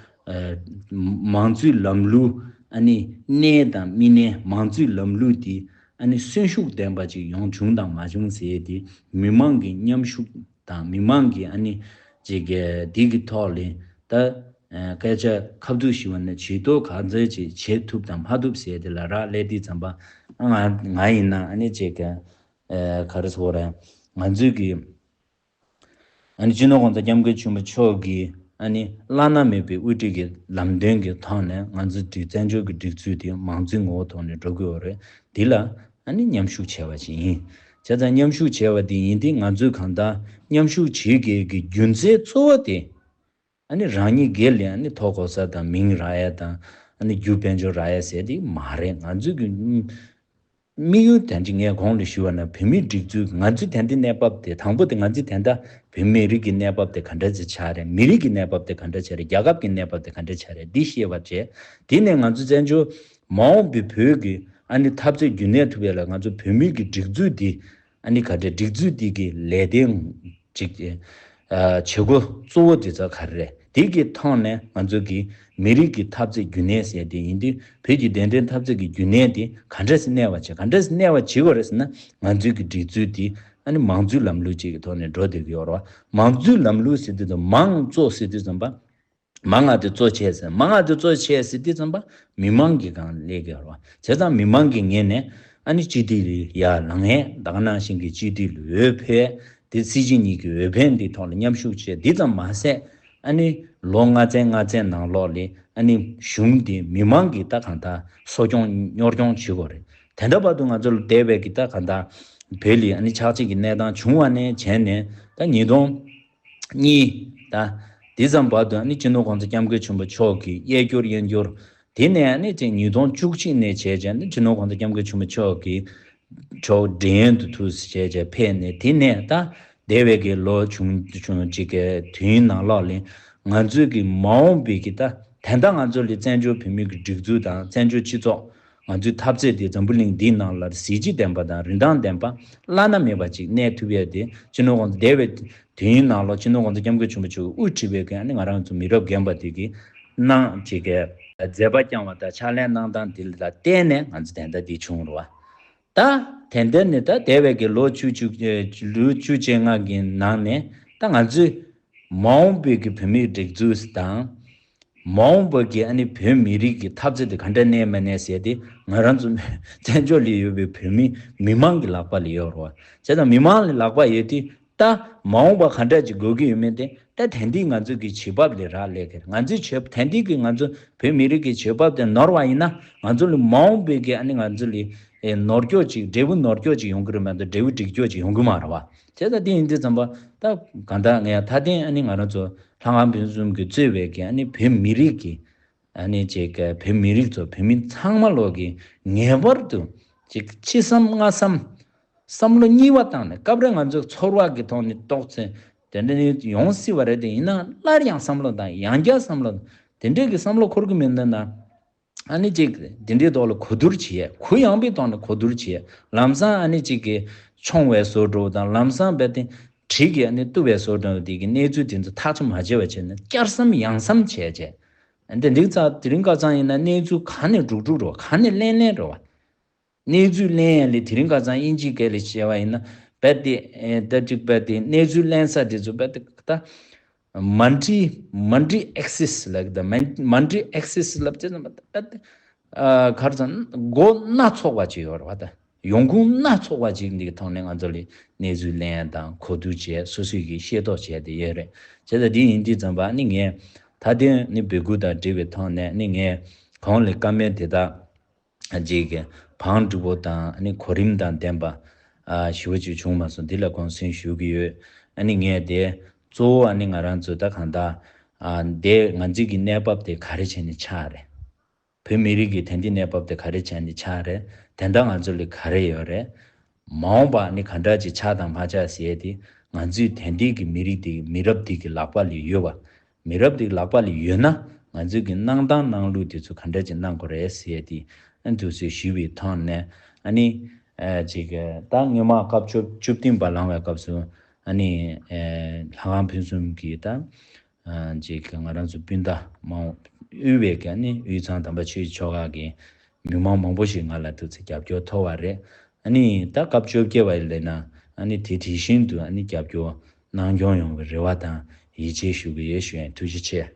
མང་གཙོའི་ལམ་ལུགས་ཨ་ནི་གནས་དང་མི་གནས་མང་གཙོའི་ལམ་ལུགས་དེ་ཨ་ནི་གསོན་ཤུགས་ལྡན་པ་ཅིག་ཡོང་བྱུང་དང་མ་བྱུང་ཟེར་དེ་མི་མང་གི་མཉམ་ཞུགས་དང་མི་མང་གི་ཨ་ནི་ཅིག་འདི་གི་ཐོག་ལ་ད། སྐད་ཆ་ཁ་ཐུག་ཞུ་བ་ནི་ཇུས་གཏོགས་ག་ཚོད་ཅིག་བྱེད་ཐུབ་དང་མ་ཐུབ་ཟེར་དེ་ལ་རག་ལས་དུས་ཙམ་པ་ང་ང་ཡིན་ན་ཨ་ནི་ཅིག་ག་ག་རེ་ཟེར་དགོས་རེད། ང་ཚོས་ཀྱི་ཨ་ནི་སྤྱི་ནོར་གོང་ས་སྐྱབས་མགོན་ཆེན་པོ་མཆོག་གི་ཨ་ནི་བླ་ན་མེད་པའི་དབུ་ཁྲིད་ཀྱི་ལམ་སྟོན་གྱི་ཐོག་ནས་ང་ཚོ་འདི་བཙན་བྱོལ་གྱི་སྒྲིག་འཛུགས་དེ་མང་གཙོའི་ངོ་བོ་ཐོག་ནས་འགྲོ་དགོས་པ་རེད། འདི་ལ་ཨ་ནི་མཉམ་ཞུགས་བྱས་པ་ཞིག་ཡིན། བྱས་ཙང་མཉམ་ཞུགས་བྱས་པ་དེ་ཡིན་དུས་ང་ཚོས་གང་ལྟར་མཉམ་ཞུགས་བྱེད་དགོས་ཀྱི་རྒྱུ་མཚན་གཙོ་བོ་དེ། ཨ་ནི་རང་ཉིད་སྒེར་ལ་ཨ་ནི་ཐོ་གོ་ས་དང་མིང་རག་ཡ་དང་ཨ་ནི་རྒྱུ་དཔལ་འབྱོར་རག་ཡ་ཟེར་དེ་མ་རེད། ང་ཚོའི་གི་དམིགས་ཡུལ་དེ་འདྲ་ངས་གོང་ལ་ཞུས་པ་ན་བོད་མིའི་སྒྲིག་འཛུགས་ང་ཚོའི་དེ་འདྲའི་གནས་བབ་དེ་དང་པོ་དེ་ང་ཚོའི་དེ་འདྲ་བོད་མི་རིགས་ཀྱི་གནས་བབ་དེ་ག་འདྲ་ཅིག་ཆགས་རེད། མི་རིགས་ཀྱི་གནས་བབ་དེ་ག་འདྲ་ཆགས་རེད། རྒྱལ་ཁབ་ཀྱི་གནས་བབ་དེ་ག་འདྲ་ཆགས་རེད། འདི་ཤེས་པ་བྱས། དེ་ནས་ང་ཚོ་བཙན་བྱོལ་མ་འོངས་པའི་བོད་ཀྱི་ཨ་ནི་འཐབ་རྩོད་རྒྱུན་གནས་ཐུབ་ཡ་ལ་ང་ཚོ་བོད་མིའི་གི་སྒྲིག་འཛུགས་འདི་ཨ་ནི་ག་འདྲ་སྒྲིག་འཛུགས་འདི་གི་ལས་དོན་ཅིག་ཨ་བྱེད་སྒོ་གཙོ་བོ་དེ་ཚོ་ག་རེ་རེད། དེ་གི་ཐོག་ནས་ང་ཚོ་གི་ མི་རིགས་ཀྱི་འཐབ་རྩོད་རྒྱུན་གནས་ཟེར་དེ་ཡིན་དུས་བོད་ཀྱི་བདེན་དོན་འཐབ་རྩོད་ཀྱི་རྒྱུན་གནས་དེ་ག་འདྲས་སེ་གནས་པ་བྱེད་ག་འདྲས་སེ་གནས་པ་བྱེད་དགོས་རེད་ཟེར་ན། ང་ཚོའི་གི་སྒྲིག་འཛུགས་དེ་ཨ་ནི་མང་གཙོའི་ལམ་ལུགས་ཅིག་གི་ཐོག་ནས་འགྲོ་བསྡད་ཀྱི་ཡོད་རེད་བ། མང་གཙོའི་ལམ་ལུགས་ཟེར་དུས་དང་མང་གཙོ་ཟེར་དུས་ཙམ་པ། མང་ང་དེ་གཙོ་བྱས་ཟེར། མང་ང་དེ་གཙོ་བྱས་ཟེར་དུས་ཙམ་པ་མི་མང་གི་སྒང་སླེབས་ཀྱི་ཡོད་རེད་བ། བྱས་ཙང་མི་མང་གི་ངོས་ནས་ཨ་ནི་སྤྱི་འཐུས་ལ་ཡར་ལངས་ཡས། ད་ག་ནང་བཞིན་གྱི་སྤྱི་འཐུས་ལ་འོས་འཕེན་ཡས། དེ་སྲིད་སྤྱི་གཉིས་ཀྱི་འོས་འཕེན་འདི་ཐོག་ལ་མཉམ་ཞུགས་བྱས། འདི་ཙམ་མ་ཟད་ཨ་ནི་ལོ་ལྔ་ཚན་ལྔ་ཚན་ནང་ལོགས་ལ་ཨ་ནི་གཞུང་འདི་མི་མང་གིས་ད་གང་ལྟར་གསོ་སྐྱོང་གཉོར་སྐྱོང་བྱེད་དགོས་རེད། དེ་འདྲ་བར་དུ་ང་ཚོ་ལ་འདས་པའི་གི་ད་གང་ལྟར་བོད་ལ་ཨ་ནི་ཆགས་འཇིག་གི་གནས་སྟངས་བྱུང་བ་ནས་བྱས་ནས་ད་ཉིས་སྟོང་གཉིས། ད་དེ་ཙམ་བར་དུ་ཨ་ནི་སྤྱི་ནོར་གོང་ས་སྐྱབས་མགོན་ཆེན་པོ་མཆོག་གི་གཡས་བསྐྱོར་གཡོན་བསྐྱོར། དེ་ནས་ཨ་ནི་ཅིག་ཉིས་སྟོང་བཅུ་གཅིག་ནས་བྱས་བྱས་ནི་སྤྱི་ནོར་གོང་ས་སྐྱབས་མགོན་ཆེན་པོ་མཆོག་གི་མཆོག་མགྲིན་གཡོན་དུ་ཐུགས་སུ་བྱས་བྱས་ཕེབས་ནས། དེ་ནས་ད་འདས་པའི་གི་ལོ་བྱུང་བྱུང་ཅིག་གི་དུས་ཡུན་ནང་ལོགས་ལ་ང་ཚོའི་གི་མ་འོངས་པའི་གི་ད་ད་ལྟ་ང་ཚོ་ལ་བཙན་བྱོལ་བོད་མིའི་གི་སྒྲིག་འཛུགས་དང་བཙན་བྱོལ་སྤྱི་ཚོགས། ང་ཚོའི་འཐབ་རྩོད་དེ་འཛམ་བུ་གླིང་འདིའི་ནང་ལ་གཟི་བརྗིད་ལྡན་པ་དང་རིན་ཐང་ལྡན་པ་བླ་ན་མེད་པ་ཅིག་གནས་ཐུབ་ཡས་དེ་སྤྱི་ནོར་གོང་ས་འདས་པའི་དུས་ཡུན་ནང་ལོགས་སྤྱི་ནོར་གོང་ས་སྐྱབས་མགོན་ཆེན་པོ་མཆོག་གིས་དབུ་ཁྲིད་པའི་གི་ཨ་ནི་ང་རང་ཚོ་མི་རབས་རྒན་པ་དེ་གིས་གནང་ཅིག་གི་མཛད་པ་བསྐྱངས་པ་དང་ཕྱག་ལས་གནང་སྟངས་དེ་ལ་བརྟེན་ནས་ང་ཚོ་དེ་འདྲ་འདི་བྱུང་རེད་བ། ད་དེ་འདྲ་ནི་ད་འདས་པའི་གི་ལོ་བཅུ་བཅུ་ལོ་བཅུ་བཅོ་ལྔ་གི་ནང་ནས་ད་ང་ཚོས་མ་འོངས་པའི་གི་བོད་མིའི་སྒྲིག་འཛུགས་དང་། མ་འོངས་པ་གི་ཨ་ནི་བོད་མི་རིགས་ཀྱི་འཐབ་རྩོད་དེ་ག་འདྲ་གནས་མ་གནས་ཟེར་དེ་ང་རང་ཚོ་བཙན་བྱོལ་ལ་ཡོད་པའི་བོད་མི་མི་མང་གི་ལག་པ་ལ་ཡོད་རེད་བ། བྱས་ཙང་མི་མང་ལ་ལག་པ་ཡོད་དུས་ད་མ་འོངས་པ་ག་འདྲ་ཅིག་དགོས་ཀྱི་ཡོད་མེད་དེ་ད་དེང་དུས་ང་ཚོ་གི་བྱེད་བབ་ལ་རག་ལས་ཀྱི་རེད། ང་ཚོའི་བྱེད་དེང་དུས་ཀྱི་ང་ཚོ་བོད་མི་རིགས་ཀྱི་བྱེད་བབ་དེ་ནོར་བ་ཡིན་ན་ང་ཚོ་ལ་མ་འོངས་པའི་གི་ཨ་ནི་ང་ཚོ་ལ་ཨེ་ནོར་སྐྱོ་ཅིག་འབྲས་བུ་ནོར་སྐྱོ་ཅིག་ཡོང་གི་རེད་མ་གཏོགས་འབྲས་བུ་འགྲིག་སྐྱོ་ཅིག་ཡོང་གི་མ་རེད་བ། བྱས་ཙང་དེ་ཡིན་དུས་ཙམ་པ་ད་གང་ལྟར་ངས་ད་ཐེངས་ཨ་ནི་ང་རང་ཚོ་ལྷ་ཁང་ཕུན་སུམ་གྱིས་གཙོས་པའི་གི་ཨ་ནི་བོད་མི་རིགས་ཀྱི་ཨ་ནི་ཅིག་བོད་མི་རིགས་ཚོ་བོད་མི་ཚང་མ་ལོག་གི་ངེས་པར་དུ་ཅིག་ཕྱི་བསམ་སྔ་བསམ་བསམ་བློ་གཉིས་པ་བཏང་ནས་སྐབས་རེ་ང་ཚོ་ཚོར་བ་གི་ཐོག་ནས་རྟོགས་ཚེ་དེ་འདྲ་ནི་ཡོང་སྲིད་པ་རེད། དེ་ཡིན་ན་སླར་ཡང་བསམ་བློ་དང་ཡང་བསྐྱར་བསམ་བློ་དང་དེ་འདྲའི་གི་བསམ་བློ་འཁོར་གི་མེད་ན་ན། ཨ་ནི་ཅིག་འདི་འདྲའི་ཐོག་ལ་གོ་བསྡུར་བྱེད་ཡས། གུ་ཡངས་པའི་ཐོག་ནས་གོ་བསྡུར་བྱེད་ཡས། ལམ་སང་ཨ་ནི་ཅིག་གི་མཆོང་བའི་བཟོ་འདྲ་དང་ལམ་སང་རྦད་དེ་གྲི་གིས་ཨ་ནི་གཏུབ་པའི་བཟོ་འདྲ་དེ་གི་གནས་ཚུལ་དེ་ཚོ་ཐག་གཅོད་མ་བྱས་པ་བྱས་ནས་བསྐྱར་བསམ་ཡང་བསམ་བྱས་བྱས། ཨ་འདི་འདི་ཚ་དེ་རིང་ཁ་སང་ཡིན་ན་གནས་ཚུལ་གང་ནས་འགྲུབ་འགྲུབ་རེད་བ། གང་ནས་ལེན་ལེན་རེད་བ། གནས་ཚུལ་ལེན་ཡས་ལས་དེ་རིང་ཁ་སང་དབྱིན་ཇིའི་སྐད་ལ་བཤད་པ་ཡིན་ན་རྦད་དེ་ཨེ་ད་ཅིག་རྦད་དེ་གནས་ཚུལ་ལེན་ས་དེ་ཚོ་རྦད་དེ་ད། མལ་ཊི་མལ་ཊི་ཨེག་སིས་ལབ་ཀྱི་ད། མལ་ཊི་ཨེག་སིས་ལབ་ཅེས་ཙམ་པ་ད་ཨ་ག་རེ་ཟེར་ན་སྒོ་སྣ་ཚོགས་པ་ཅིག་ཡོད་རེད་བ། ད་ཡོང་ཁུངས་སྣ་ཚོགས་པ་ཅིག་འདི་གི་ཐོག་ནས་ང་ཚོ་ལ་གནས་ཚུལ་ལེན་ཡ་དང་གོ་བསྡུར་བྱས་སོ་སོས་ཀྱིས་ཤེས་རྟོགས་བྱས་ཏེ་ཡོད་རེད། བྱས་ཙང་འདི་ཡིན་དུས་ཙམ་པ་ནི་ངས་ད་ལྟའི་ནི་འབོད་སྐུལ་དང་འབྲེལ་བའི་ཐོག་ནས་ནི་ངས་གོང་ལ་བཀའ་མོལ་དེ་དག་ཅིག་བང་སྒྲིག་པོ་དང་ཨ་ནི་གོ་རིམ་དང་ལྡན་པ་ཨ་ཞེ་པོ་ཅིག་བྱུང་མ་སོང་། འདི་ལ་དགོངས་སེལ་ཞུ་གི་ཡོད། ཨ་ནི་ངས་དེ་གཙོ་བོ་ཨ་ནི་ང་རང་ཚོ་ད་གང་ལྟར་ཨ་དེ་ང་ཚོའི་གི་གནས་བབ་དེ་ག་རེ་བྱས་ནས་ཆགས་རེད། བོད་མི་རིགས་ཀྱི་དེང་དུས་གནས་བབ་དེ་ག་རེ་བྱས་ནས་ཆགས་རེད། དེ་འདྲ་ང་ཚོ་ལ་ག་རེ་ཡོད་རེད། མ་འོངས་པ་ནི་ག་འདྲ་ཅིག་ཆགས་དང་མ་ཆགས་ཟེར་ཡས་དེ་ང་ཚོའི་དེང་དུས་ཀྱི་མི་རིགས་དེ་མི་རབས་དེ་གི་ལག་པ་ལ་ཡོད་པ། མི་རབས་དེ་གི་ལག་པ་ལ་ཡོད་ན་ང་ཚོའི་གི་གནང་སྟངས་གནང་ལུགས་དེ་ཚོ་ག་འདྲ་ཅིག་གནང་དགོས་རེད་ཟེར་ཡས་དེ་ཨ་འདུག་སེ་ཞུས་པའི་ཐོག་ནས་ཨ་ནི་ཨ་ཅིག་ད་སྔོན་མ་སྐབས་བཅུ་བཅུ་བདུན་པ་ལངས་པའི་སྐབས་སུ་ཨ་ནི་ཨ་ལྷ་ཁང་ཕུན་སུམ་གྱི་ད། ཅིག་ང་རང་ཚོ་སྤུན་ཟླ་མང་དབུས་པའི་གི་ནི་དབུས་གཙང་དམ་པ་ཆོས་ཀྱི་ཆོལ་ཁ་གི་མི་མང་མང་པོ་ཞིག་ང་ལ་ཐུག་ཚེ་རྒྱབ་སྐྱོར་ཐོབ་པ་རེད། ཨ་ནི་ད་སྐབས་བཅོ་བརྒྱད་པ་ཡི་ལས་ན་ཨ་ནི་དེ་དེ་བཞིན་དུ་ཨ་ནི་རྒྱབ་སྐྱོར་གནང་སྐྱོང་ཡོང་བའི་རེ་བ་དང་ཡིད་ཆེས་ཞུ་གི་ཡོད། ཞུ་ཡང་ཐུགས་རྗེ་ཆེ།